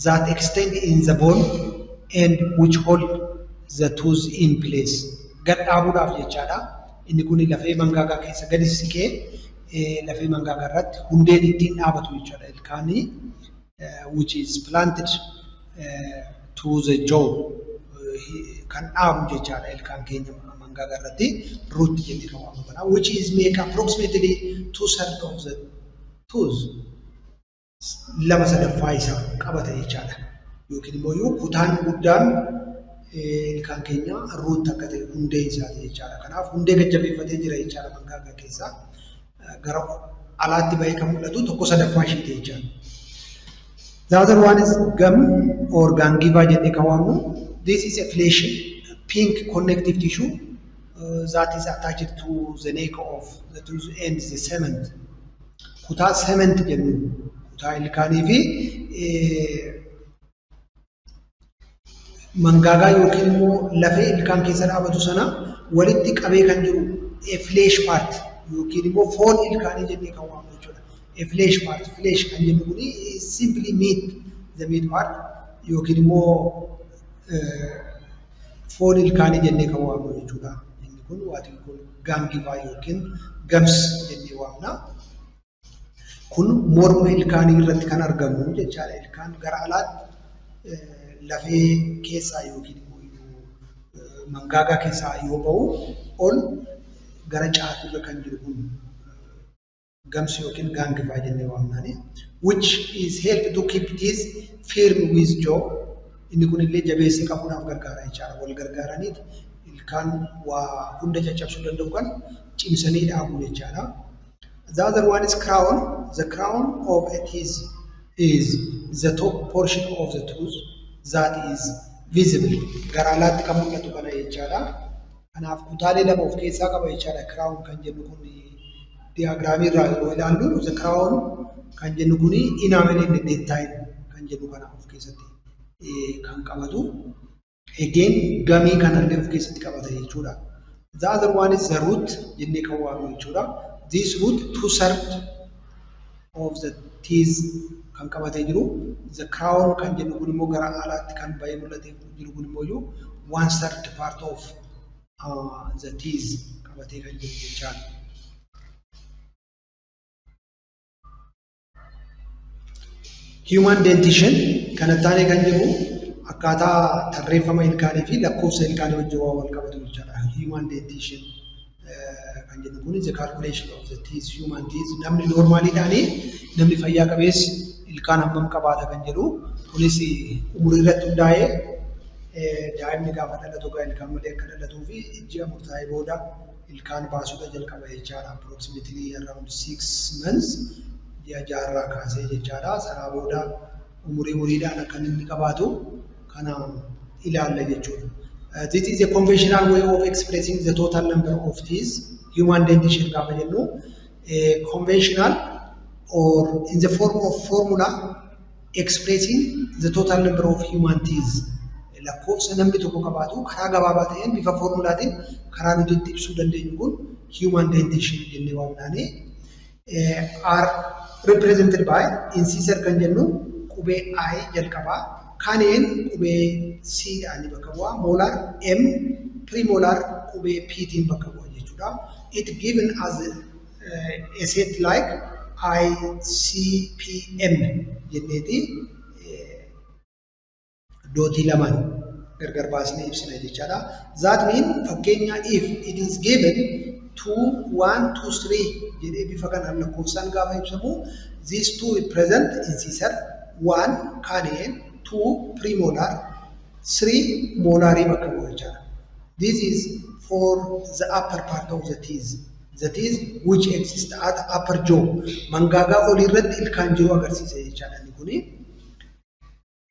that extend in the bone and which hold the tooth in place. Gad dhaabuudhaaf jechaadha. Inni kun lafee mangaagaa keessa gadi siqee lafee mangaagaa irratti hundeen ittiin dhaabatu jechaadha. Ilkaanii which is planted to the jaw kan dhaabu jechaadha ilkaan keenya mangaagaa irratti root jennee kan waamnu kana, which is make approximately 2/3 of the tooth, 2/3 isaa qabata jechaadha. Yookiin immoo kutaan guddaan ilkaan keenya root akka ta'e hundee isaati jechaadha. Kanaaf hundee gajjabeeffatee jira jechaadha mangaagaa keessaa. Gara alaatti bahee kan mul'atu 1/3 isheeti jechaadha. The other one is gum or gingiva jennee kan waamnu. This is a flesh pink connective tissue that is attached to the neck of the tooth and the cement. Kutaa cement jennu kutaa ilkaanii fi mangaagaa yookiin immoo lafee ilkaan keessa dhaabatu sana walitti qabee kan jiru a flesh part yookiin immoo foon ilkaanii jennee kan waamnu jechuudha. A flesh part, flesh kan jennu kuni simply meat, the meat part yookiin immoo foon ilkaanii jennee kan waamnu jechuudha. Inni kun waati kun gingiva yookiin gums jennee waamna. Kun morma ilkaanii irratti kan argamu jechaadha. Ilkaan gara alaatti lafee keessaa yookiin immoo mangaagaa keessaa yoo ba'u ol gara caafirra kan jiru kun gums yookiin gingiva jennee waamnaani. Which is help to keep teeth firm with jaw. Inni kun illee jabeessee qabuudhaaf gargaara jechaadha. Wal gargaaraniit ilkaan waa hunda caccabsuu danda'u kan cimsanii dhaabu jechaadha. The other one is crown. The crown of a teeth is the top portion of the tooth that is visible. Gara alaatti kan mul'atu kana jechaadha. Kanaaf kutaalee lama of keessaa qaba jechaadha. Crown kan jennu kun diyaagiraamii irraa yeroo ilaallu the crown kan jennu kun enamel and dentine kan jennu kana of keessatti kan qabatu. Again gamii kanallee of keessatti qabata jechuudha. The other one is the root jennee kan waamnu jechuudha. This root 2/3 of the teeth kan qabatee jiru. The crown kan jennu kun immoo gara alaatti kan bahee mul'atee jiru kun immoo 1/3 part of the teeth qabatee kan jiru jechaadha. Human dentition kanatti aanee kan jiru akkaataa tarreeffama ilkaanii fi lakkoofsa ilkaanii wajjin waan wal qabatu jechaadha. Human dentition kan jennu kun the calculation of the teeth, human teeth. Namni normaaliidhaanii namni fayyaa qabeessi ilkaan hammam qabaata kan jedhu kunis umurii irratti hundaa'ee daa'imni gaafa dhalatu gaa ilkaan malee akka dhalatuu fi ji'a murtaa'e booda ilkaan baasuudha jalqaba jechaadha. Approximately around 6 months ji'a jaarraa kaasee jechaadha. Sanaa booda umurii umuriidhaan akka inni qabaatu kana ilaalla jechuudha. This is a conventional way of expressing the total number of teeth. Human dentition gaafa jennu conventional or in the form of formula expressing the total number of human teeth. Lakkoofsa namni tokko qabaatu karaa gabaabaa ta'een bifa formulaatiin karaa nuti itti ibsuu dandeenyu kun human dentition jennee waamnaani. Are represented by incisor kan jennu qubee I jalqabaa, canine qubee C dhaan bakka bu'a, molar M, premolar qubee P tiin bakka bu'a jechuudha. It given as a set like I, C, P, M jenneeti dootii lamaan gargar baasnee ibsina jechaadha. That mean fakkeenya if it is given 2, 1, 2, 3 jedhee bifa kanaan lakkoofsaan gaafa ibsamu these two represent incisor, 1 canine, 2 premolar, 3 molarii bakka bu'a jechaadha. This is for the upper part of the teeth. The teeth which exist at upper jaw. Mangaagaa olii irratti ilkaan jiru agarsiisa jechaadha inni kuni.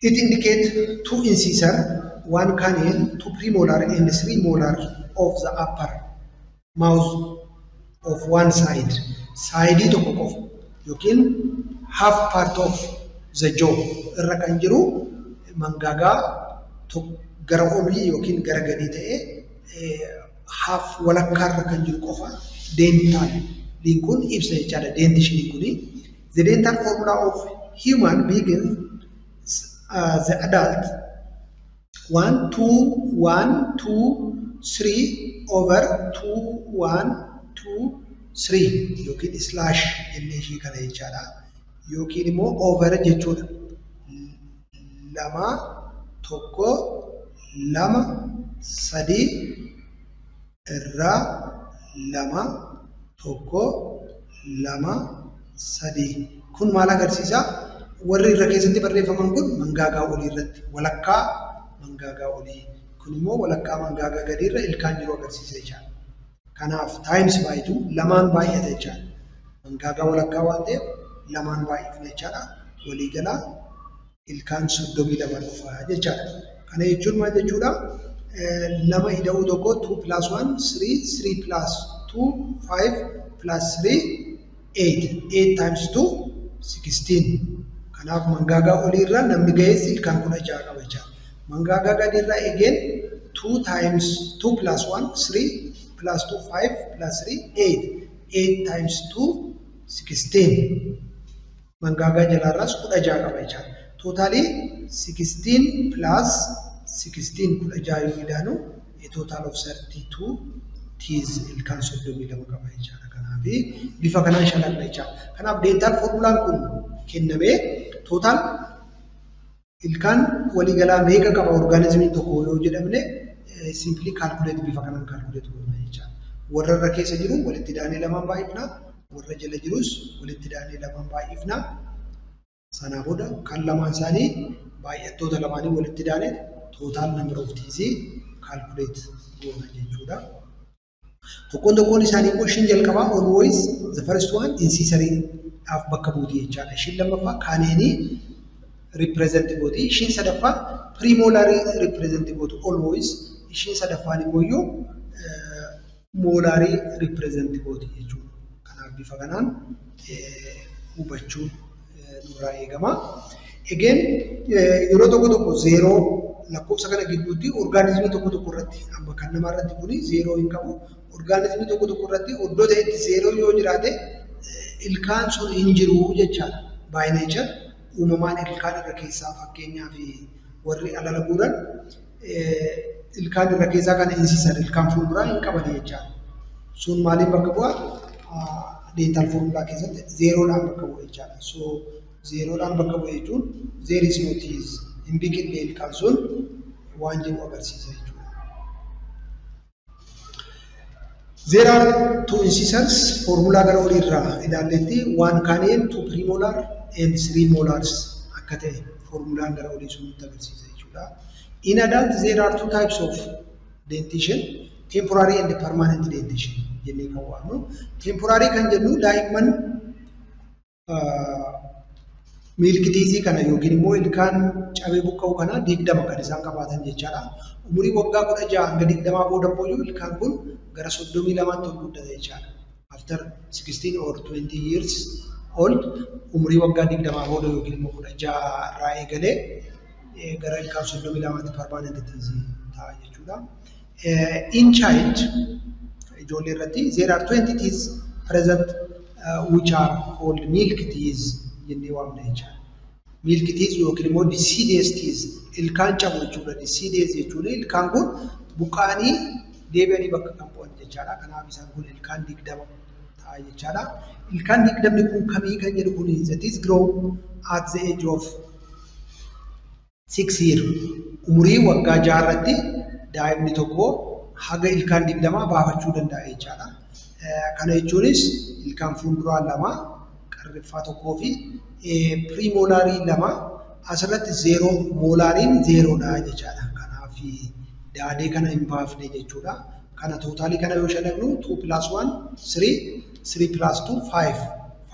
It indicates 2 incisor, 1 canine, 2 premolar and 3 molar of the upper mouth of one side. Saayidii tokko qofa yookiin half part of the jaw irra kan jiru mangaagaa gara olii yookiin gara gadii ta'ee half walakkaarra kan jiru qofa dental kun ibsa jechaadha dentition kuni. The dental formula of human begins the adult 1 2 1 2 3 over 2 1 2 3 yookiin slash jennee ishee kana jechaadha. Yookiin immoo over jechuudha. 2 1 2 3 irraa 2 1 2 3. Kun maal agarsiisa? Warri irra keessatti barreeffaman kun mangaagaa olii irratti walakkaa mangaagaa olii. Kun immoo walakkaa mangaagaa gadii irra ilkaan jiru agarsiisa jechaadha. Kanaaf times by 2 lamaan baay'ata jechaadha. Mangaagaa walakkaa waan ta'eef lamaan baay'ifna jechaadha. Waliigalaa ilkaan 32 dhufa jechaadha. Kana jechuun maal jechuudha? 2 ida'uu 1 2 plus 1 3 3 plus 2 5 plus 3 8 8 times 2 16. Kanaaf mangaagaa olii irraa namni ga'eessi ilkaan 16 qaba jechaadha. Mangaagaa gadii irraa again 2 times 2 plus 1 3 plus 2 5 plus 3 8 8 times 2 16. Mangaagaa jalaarraas 16 qaba jechaadha. Totally 16 plus 16 16 yoo idaanu a total of 32 teeth ilkaan 32 qaba jechaadha. Kanaaf bifa kanaan shalagna jechaadha. Kanaaf dental formulaan kun kennamee total ilkaan waliigalaa meeqa qaba orgaanizimiin tokko yoo jedhamne simply calculate bifa kanaan calculate goona jechaadha. Warra irra keessa jiru walitti daanee lamaan baay'ifna. Warra jala jirus walitti daanee lamaan baay'ifna. Sanaa booda kan lamaan isaanii baay'attoota lamaanii walitti daanee total number of teeth calculate goona jechuudha. Tokkoon tokkoon isaanii immoo ishiin jalqabaa always the first one incisor dhaaf bakka buuti jechaadha. Ishiin lammaffaa canine represent gooti. Ishiin sadaffaa premolar represent gooti always. Ishiin sadaffaan immoo iyyuu molar represent gooti jechuudha. Kanaaf bifa kanaan hubachuun nurraa eegama. Again yeroo tokko tokko zeeroo lakkoofsa kana gidduutti orgaanizimii tokko tokko irratti amma kan namaa irratti kuni zeeroo hin qabu. Orgaanizimii tokko tokko irratti iddoo ta'etti zeeroo yoo jiraate ilkaan sun hin jiru jechaadha. By nature uumamaan ilkaan irra keessaa fakkeenyaaf warri alala guuran ilkaan irra keessaa kana incisor ilkaan fuulduraa hin qaban jechaadha. Sun maaliin bakka bu'a? Dental formulaa keessatti zeeroodhaan bakka bu'a jechaadha. So zeeroodhaan bakka bu'a jechuun there is no teeth hin biqille ilkaan sun waan jedhu agarsiisa jechuudha. There are two incisors formulaa gara olii irraa ilaalletti one canine, two premolar and three molars akka ta'e formulaan gara olii sun nutti agarsiisa jechuudha. In adult there are two types of dentition, temporary and permanent dentition jennee kan waamnu. Temporary kan jennu daa'imman milk teeth kana yookiin immoo ilkaan cabee buqqa'u kana 20 kan isaan qabaatan jechaadha. Umurii waggaa 16 hanga 20 booda immoo ilkaan kun gara 32tti ol guddata jechaadha. After 16 or 20 years old umurii waggaa 20 booda yookiin immoo 16 irraa eegalee gara ilkaan 32tti permanent teeth ta'a jechuudha. In child ijoollee irratti there are 20 teeth present which are called milk teeth jennee waamna jechaadha. Milk teeth yookiin immoo deciduous teeth ilkaan cabu jechuudha. Deciduous jechuun ilkaan kun buqqa'anii deebi'anii bakka kan bu'an jechaadha. Kanaaf isaan kun ilkaan 20 ta'a jechaadha. Ilkaan 20 kun kamii kan jedhu kun the teeth grow at the age of 6 year. Umurii waggaa 6 irratti daa'imni tokko haga ilkaan 20 baafachuu danda'a jechaadha. Kana jechuunis ilkaan fuulduraa 2 qarriffaa tokkoo fi premolarii 2 asirratti 0 molariin 0dha jechaadha. Kanaaf daadee kana hin baafne jechuudha. Kana totalii kana yoo shalagnu 2 plus 1 3 3 plus 2 5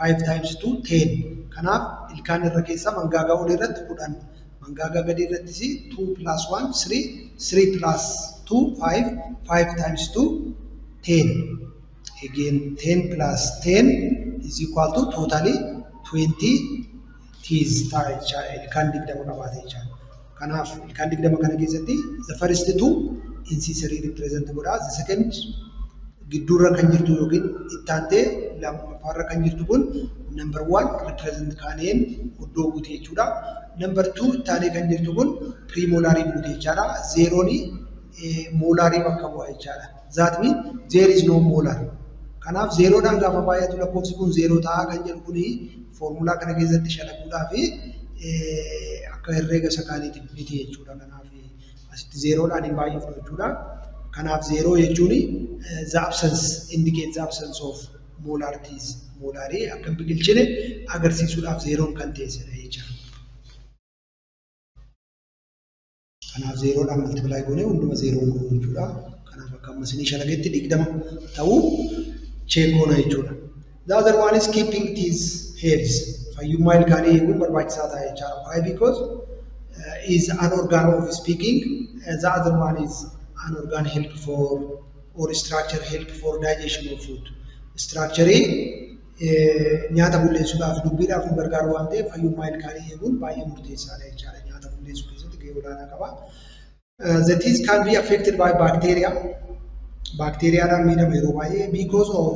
5 times 2 10. Kanaaf ilkaan irra keessaa mangaagaa olii irratti 10 mangaagaa gadii irrattis 2 plus 1 3 3 plus 2 5 5 times 2 10. Again 10 plus 10 is equal to totally 20 teeth ta'a jechaadha. Ilkaan 20 qabaate jechaadha. Kanaaf ilkaan 20 kana keessatti the first two incisor represent godha. The second gidduurra kan jirtu yookiin itti aantee Lammaffaarra kan jirtu kun number one represent canine iddoo buute jechuudha. Number two ittaanee kan jirtu kun premolarii buute jechaadha. Zeroon molarii bakka bu'a jechaadha. That means there is no molar. Kanaaf zerodhaan gaafa baay'atu lakkoofsi kun zero ta'a kan jedhu kuni foormulaa kana keessatti shalaguudhaa fi akka herreega isa kaaniiti miti jechuudha. Kanaaf asitti zerodhaan hin baay'ifnu jechuudha. Kanaaf zero jechuun the absence indicates the absence of molar teeth. Molarii akka hin biqilchine agarsiisuudhaaf zeroon kan teessedha jechuudha. Kanaaf zerodhaan multiply goonee hunduma zeroon goonu jechuudha. Kanaaf akka amma isinii shalagetti 20 ta'uu check goona jechuudha. The other one is keeping teeth health. Fayyummaa ilkaanii eeguun barbaachisaa ta'a jechaadha. Why? Because is an organ of speaking. The other one is an organ help for or structure help for digestion of food. Structure nyaata bulleessuudhaaf dubbiidhaaf nu gargaaru waan ta'eef fayyummaa ilkaanii eeguun baay'ee murteessaadha jechaadha. Nyaata bulleessuu keessatti gahee olaanaa qaba. The teeth can be affected by bacteria. Bacteriaadhaan miidhama yeroo baay'ee because of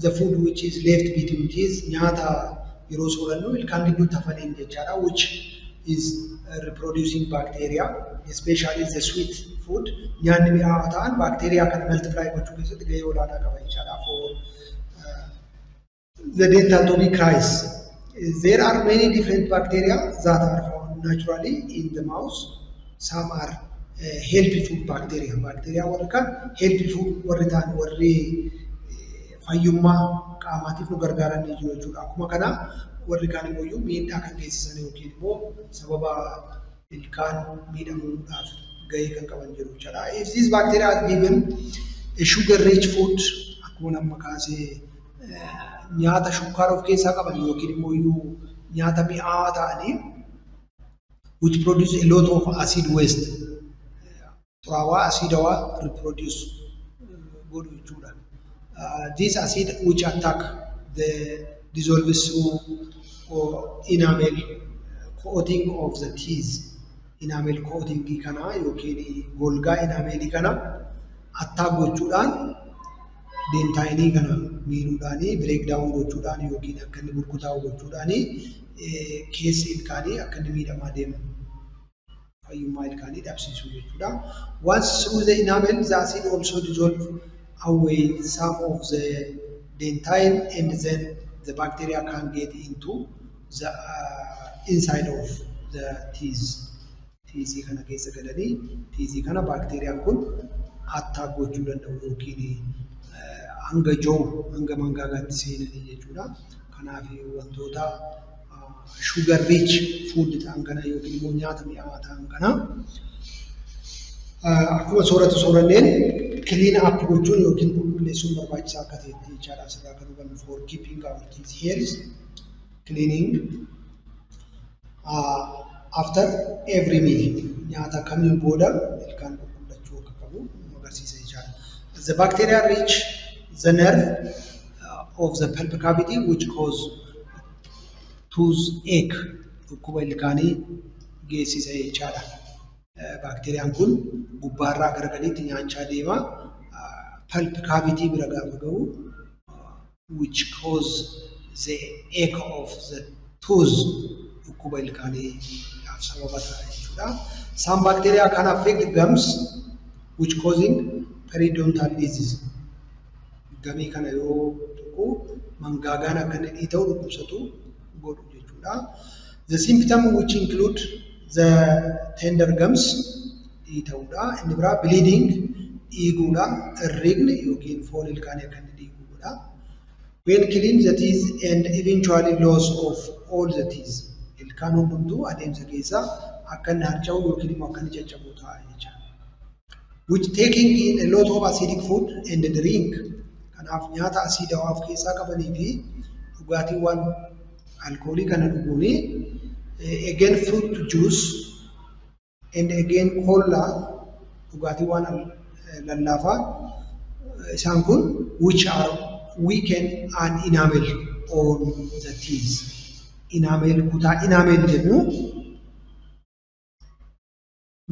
the food which is left between teeth. Nyaata yeroo soorannu ilkaan gidduutti hafaniin jechaadha, which is reproducing bacteria, especially the sweet food. Nyaanni mi'aawaa ta'an bacteria kana multiply gochuu keessatti gahee olaanaa qaba jechaadha. For the dental to be crisis. There are many different bacteria that are found naturally in the mouth. Some are helpful bacteria. Bacteria warri kaan helpful warri ta'an warri fayyummaa qaamaatiif nu gargaaran ni jiru jechuudha. Akkuma kana warri kaan immoo miidhaa kan geessisan yookiin immoo sababa ilkaan miidhamuudhaaf gahee kan qaban jiru jechuudha. If these bacteria are given a sugar rich food, akkuma nama kaasee nyaata shukkaara of keessaa qaban yookiin immoo nyaata mi'aawaa ta'anii which produce a lot of acid waste, xuraawaa asiidawaa reproduce godhu jechuudha. This acid which attack the dissolves through or enamel coating of the teeth. Enamel coating kana yookiin golgaa enamelii kana attack gochuudhaan dentinii kana miidhuudhaanii break down gochuudhaan yookiin akka inni burkutaa'u gochuudhaanii keessi ilkaanii akka inni miidhamaa deemu fayyummaa ilkaanii dhabsiisuu jechuudha. Once through the enamel, the acid also dissolve away some of the dentine and then the bacteria can get into the inside of the teeth. Teeth kana keessa galanii teeth kana baakteeriyaan kun attack gochuu danda'u yookiin hanga jaw hanga mangaagaatti seenanii jechuudha. Kanaaf wantoota sugar rich food ta'an kana yookiin immoo nyaata mi'aawaa ta'an kana akkuma soorata sooranneen clean up gochuun yookiin qulqulleessuun barbaachisaa akka ta'etti jechaadha. Asirraa kan hubannu for keeping our teeth health, cleaning after every meal, nyaata kamiin booda ilkaan qulqullachuu akka qabu nu agarsiisa jechaadha. The bacteria reach the nerve of the pulp cavity, which cause toothache, dhukkuba ilkaanii geessisa jechaadha. Baakteeriyaan kun gubbaarraa gara gadiitti nyaachaa deema. Pulp cavity bira gaafa gahu, which cause the ache of the tooth, dhukkuba ilkaaniidhaaf sababa ta'a jechuudha. Some bacteria can affect gums, which causing periodontal disease. Gumii kana yoo tuqu mangaagaan akka inni dhiita'u dhukkubsatu godhu jechuudha. The symptom which include the tender gums dhiita'uudha. Inni biraa bleeding dhiiguudha. Irrigni yookiin foon ilkaanii akka inni dhiigu godha. When clean the teeth and eventually loss of all the teeth. Ilkaan hundumtuu adeemsa keessa akka inni harca'u yookiin immoo akka inni caccabu ta'a jechuudha. Which taking in a lot of acidic food and drink. Kanaaf nyaata asiidawaa of keessaa qabanii fi dhugaatiiwwan alkoolii kana dhuguuni, again fruit juice and again cola, dhugaatiiwwan lallaafaa isaan kun which are weaken an enamel on the teeth. Enamel, kutaa enamel jennu,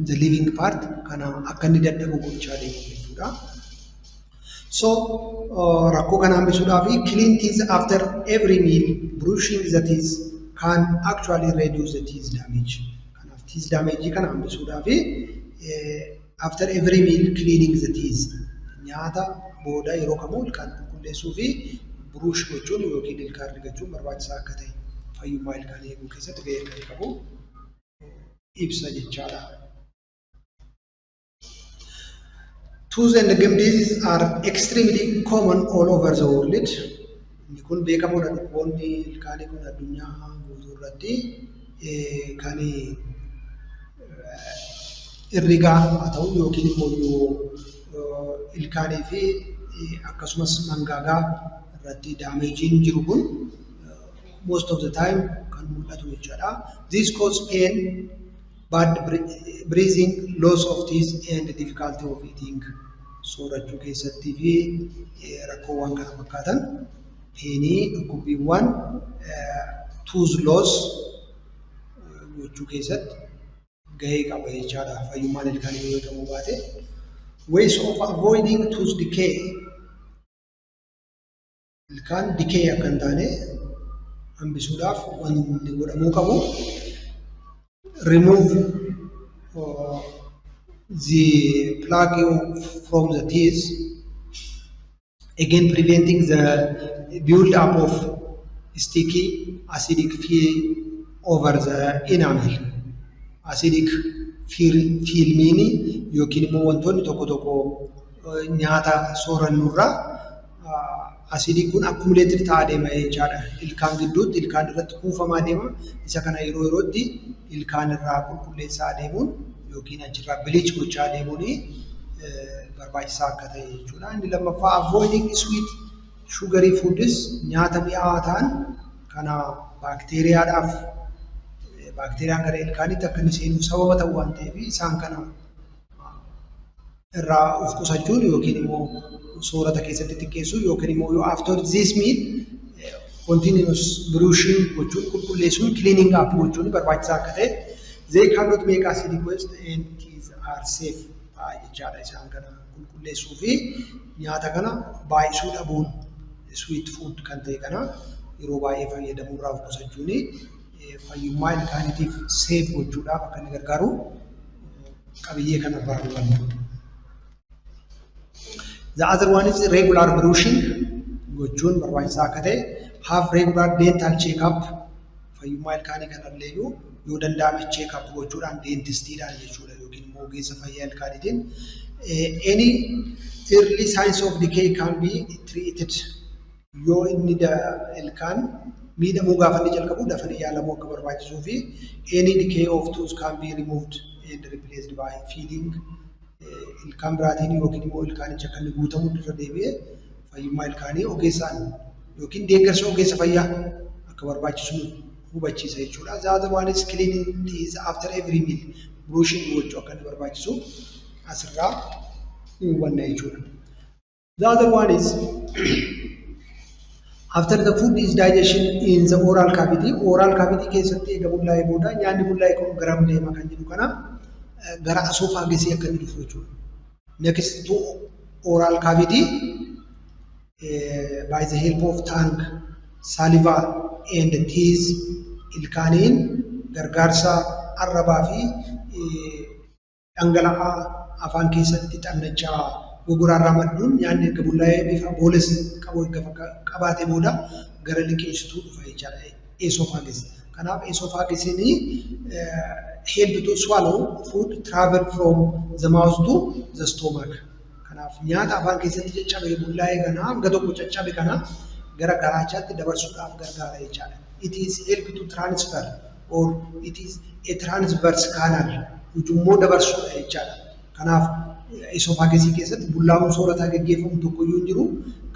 the living part kana akka inni dadhabu gochaa deemu jechuudha. So rakkoo kana hambisuudhaaf clean teeth after every meal, brushing the teeth can actually reduce the teeth damage. Kanaaf teeth damage kana hambisuudhaaf after every meal cleaning the teeth, nyaata booda yeroo kamuu ilkaan qulqulleessuu fi brush gochuun yookiin ilkaan rigachuun barbaachisaa akka ta'e fayyummaa ilkaanii eeguu keessatti gahee akka qabu ibsa jechaadha. Tooth and gum diseases are extremely common all over the world. Inni kun beekamoodha. Dhukkuboonni ilkaanii kun addunyaa guutuu irratti kan herregaa haa ta'u yookiin immoo ilkaanii fi akkasumas mangaagaa irratti damageiin jiru kun most of the time kan mul'atu jechaadha. This cause pain, bad breathing, loss of teeth and difficulty of eating. Soorachuu keessattii fi rakkoowwan kana fakkaatan painii, dhukkubbiiwwan, tooth loss gochuu keessatti gahee qaba jechaadha. Fayyummaan ilkaanii yoo eegamuu baate. Ways of avoiding tooth decay. Ilkaan decay akka hin taane hambisuudhaaf wanni godhamuu qabu. Remove the plaque from the teeth, again preventing the build up of sticky acidic film over the enamel. Acidic filmiin yookiin immoo wantoonni tokko tokko nyaata soorannurraa asidiin kun accumulated ta'aa deema jechaadha. Ilkaan gidduutti ilkaan irratti kuufamaa deema. Isa kana yeroo yerootti ilkaan irraa qulqulleessaa deemuun yookiin achirraa bleach gochaa deemuun barbaachisaa akka ta'e jechuudha. Inni lammaffaa avoiding sweet sugary foods, nyaata mi'aawaa ta'an kana baakteeriyaadhaaf, baakteeriyaan gara ilkaaniitti akka inni seenuuf sababa ta'u waan ta'eef isaan kana irraa of qusachuun yookiin immoo soorata keessatti xiqqeessuu yookiin immoo yoo after this meal continuous brushing gochuun, qulqulleessuun, cleaning up gochuun barbaachisaa akka ta'e, they cannot make acidic waste and teeth are safe ta'a jechaadha. Isaan kana qulqulleessuu fi nyaata kana baay'isuu dhabuun, sweet food kan ta'e kana yeroo baay'ee fayyadamuurraa of qusachuun fayyummaa ilkaaniitiif safe gochuudhaaf akka inni gargaaru qabiyyee kanarraa hubanna. The other one is regular brushing gochuun barbaachisaa akka ta'e, have regular dental check-up, fayyummaa ilkaanii kanallee yoo danda'ame check-up gochuudhaan dentistiidhaan jechuudha yookiin immoo ogeessa fayyaa ilkaaniitiin. Any early signs of decay can be treated. Yoo inni ilkaan miidhamuu gaafa inni jalqabu dafanii yaalamuu akka barbaachisuu fi any decay of tooth can be removed and replaced by filling, ilkaan biraatiin yookiin immoo ilkaanicha akka inni guutamu irra deebi'ee fayyummaa ilkaanii ogeessaan yookiin deeggarsa ogeessa fayyaa akka barbaachisu hubachiisa jechuudha. The other one is cleaning teeth after every meal. Brushing gochuu akka inni barbaachisu asirraa ni hubanna jechuudha. The other one is after the food is digestion in the oral cavity, oral cavity keessatti eega bullaa'ee booda nyaanni bullaa'e kun garam deema kan jedhu kana gara esophagusii akka inni dhufu jechuudha. Next to oral cavity, by the help of tongue, saliva and teeth, ilkaaniin gargaarsa arrabaa fi dhangala'aa afaan keessatti xannachaa gogoraarraa madduun nyaanni erga bullaa'ee bifa bolus qabu erga qabaatee booda gara liqeessituu dhufa jechaadha. Esophagus. Kanaaf esophagusiin help to swallow food travel from the mouth to the stomach. Kanaaf nyaata afaan keessatti caccabe bullaa'ee kana hanga tokko caccabe kana gara garaachaatti dabarsuudhaaf gargaara jechaadha. It is help to transfer or it is a transverse canal, ujummoo dabarsuudha jechaadha. Kanaaf esophagusii keessatti bullaa'uun soorataa gaggeeffamu tokkoyyuu hin jiru.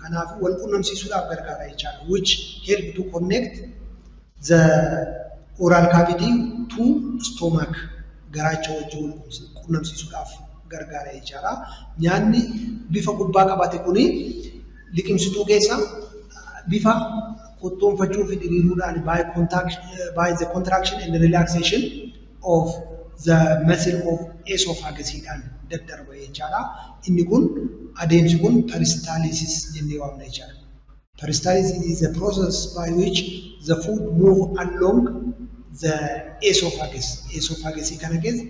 Kanaaf wal quunnamsiisuudhaaf gargaara jechaadha. Which help to connect the oral cavity to stomach, garaacha wajjin wal quunnamsiisuudhaaf gargaara jechaadha. Nyaanni bifa gubbaa qabate kuni liqimsituu keessa bifa kottoonfachuu fi diriiruudhaan by the contraction and relaxation of the muscle of esophagusidhaan daddarba jechaadha. Inni kun, adeemsi kun peristalsis jennee waamna jechaadha. Peristalsis is a process by which the food move along the esophagus. Esophagus kana keessa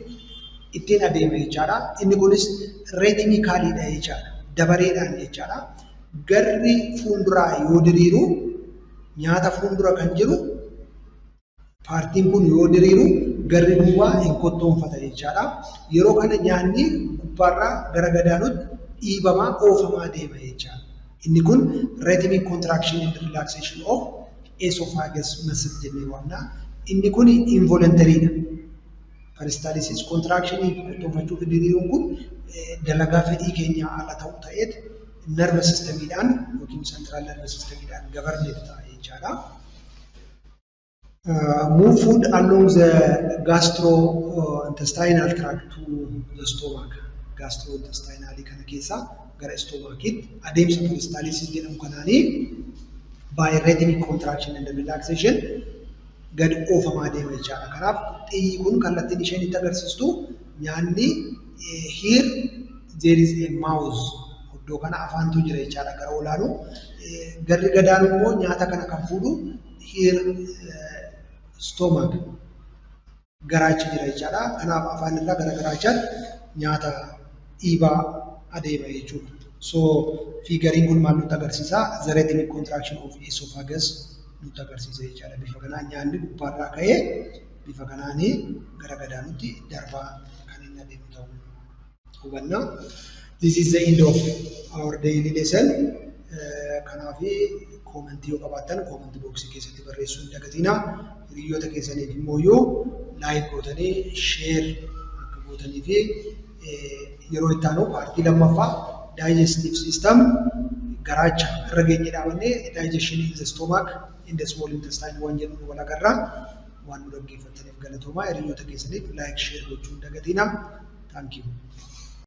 ittiin adeema jechaadha. Inni kunis rhythmicallyidha jechaadha. Dabareedhaan jechaadha. Garri fuulduraa yoo diriiru, nyaata fuuldura kan jiru partiin kun yoo diriiru, garri duubaa hin kottoonfata jechaadha. Yeroo kana nyaanni gubbaarraa gara gadaanutti dhiibamaa oofamaa deema jechaadha. Inni kun rhythmic contraction and relaxation of esophagus muscle jennee waamna. Inni kun involuntaryidha. Peristalsis contraction kottoonfachuu fi diriiruun kun dalagaa fedhii keenyaa ala ta'u ta'eet nervous systemiidhaan yookiin central nervous systemiidhaan governed ta'a jechaadha. Move food along the gastrointestinal tract to the stomach. Gastrointestinal kana keessa gara stomachiitti adeemsa peristalsis jedhamu kanaanii by rhythmic contraction and relaxation gadi oofamaa deema jechaadha. Kanaaf xiyyi kun kallattiin isheen itti agarsiistu nyaanni, here there is a mouth, iddoo kana afaantu jira jechaadha gara olaanu. Garri gadaanu immoo nyaata kana kan fuudhu here stomach, garaachi jira jechaadha. Kanaaf afaan irraa gara garaachaatti nyaata dhiibaa adeema jechuudha. So figureiin kun maal nutti agarsiisa? The rhythmic contraction of esophagus nutti agarsiisa jechaadha. Bifa kanaan nyaanni gubbaarraa ka'ee bifa kanaanii gara gadaanutti darbaa kan inni adeemu ta'uu hubanna. This is the end of our daily lesson. Kanaaf commentii yoo qabaattan comment boxii keessatti barreessuu hin dagatinaa. Hiriyoota keessaniif immoo yoo like gootanii share akka gootanii fi yeroo itti aanu partii lammaffaa digestive system, garaacha irra geenye dhaabannee digestion in the stomach, in the small intestine waan jedhu wal agarraa. Waan nu dhaggeeffattaniif galatoomaa. Hiriyoota keessaniif like, share gochuu hin dagatinaa. Thank you.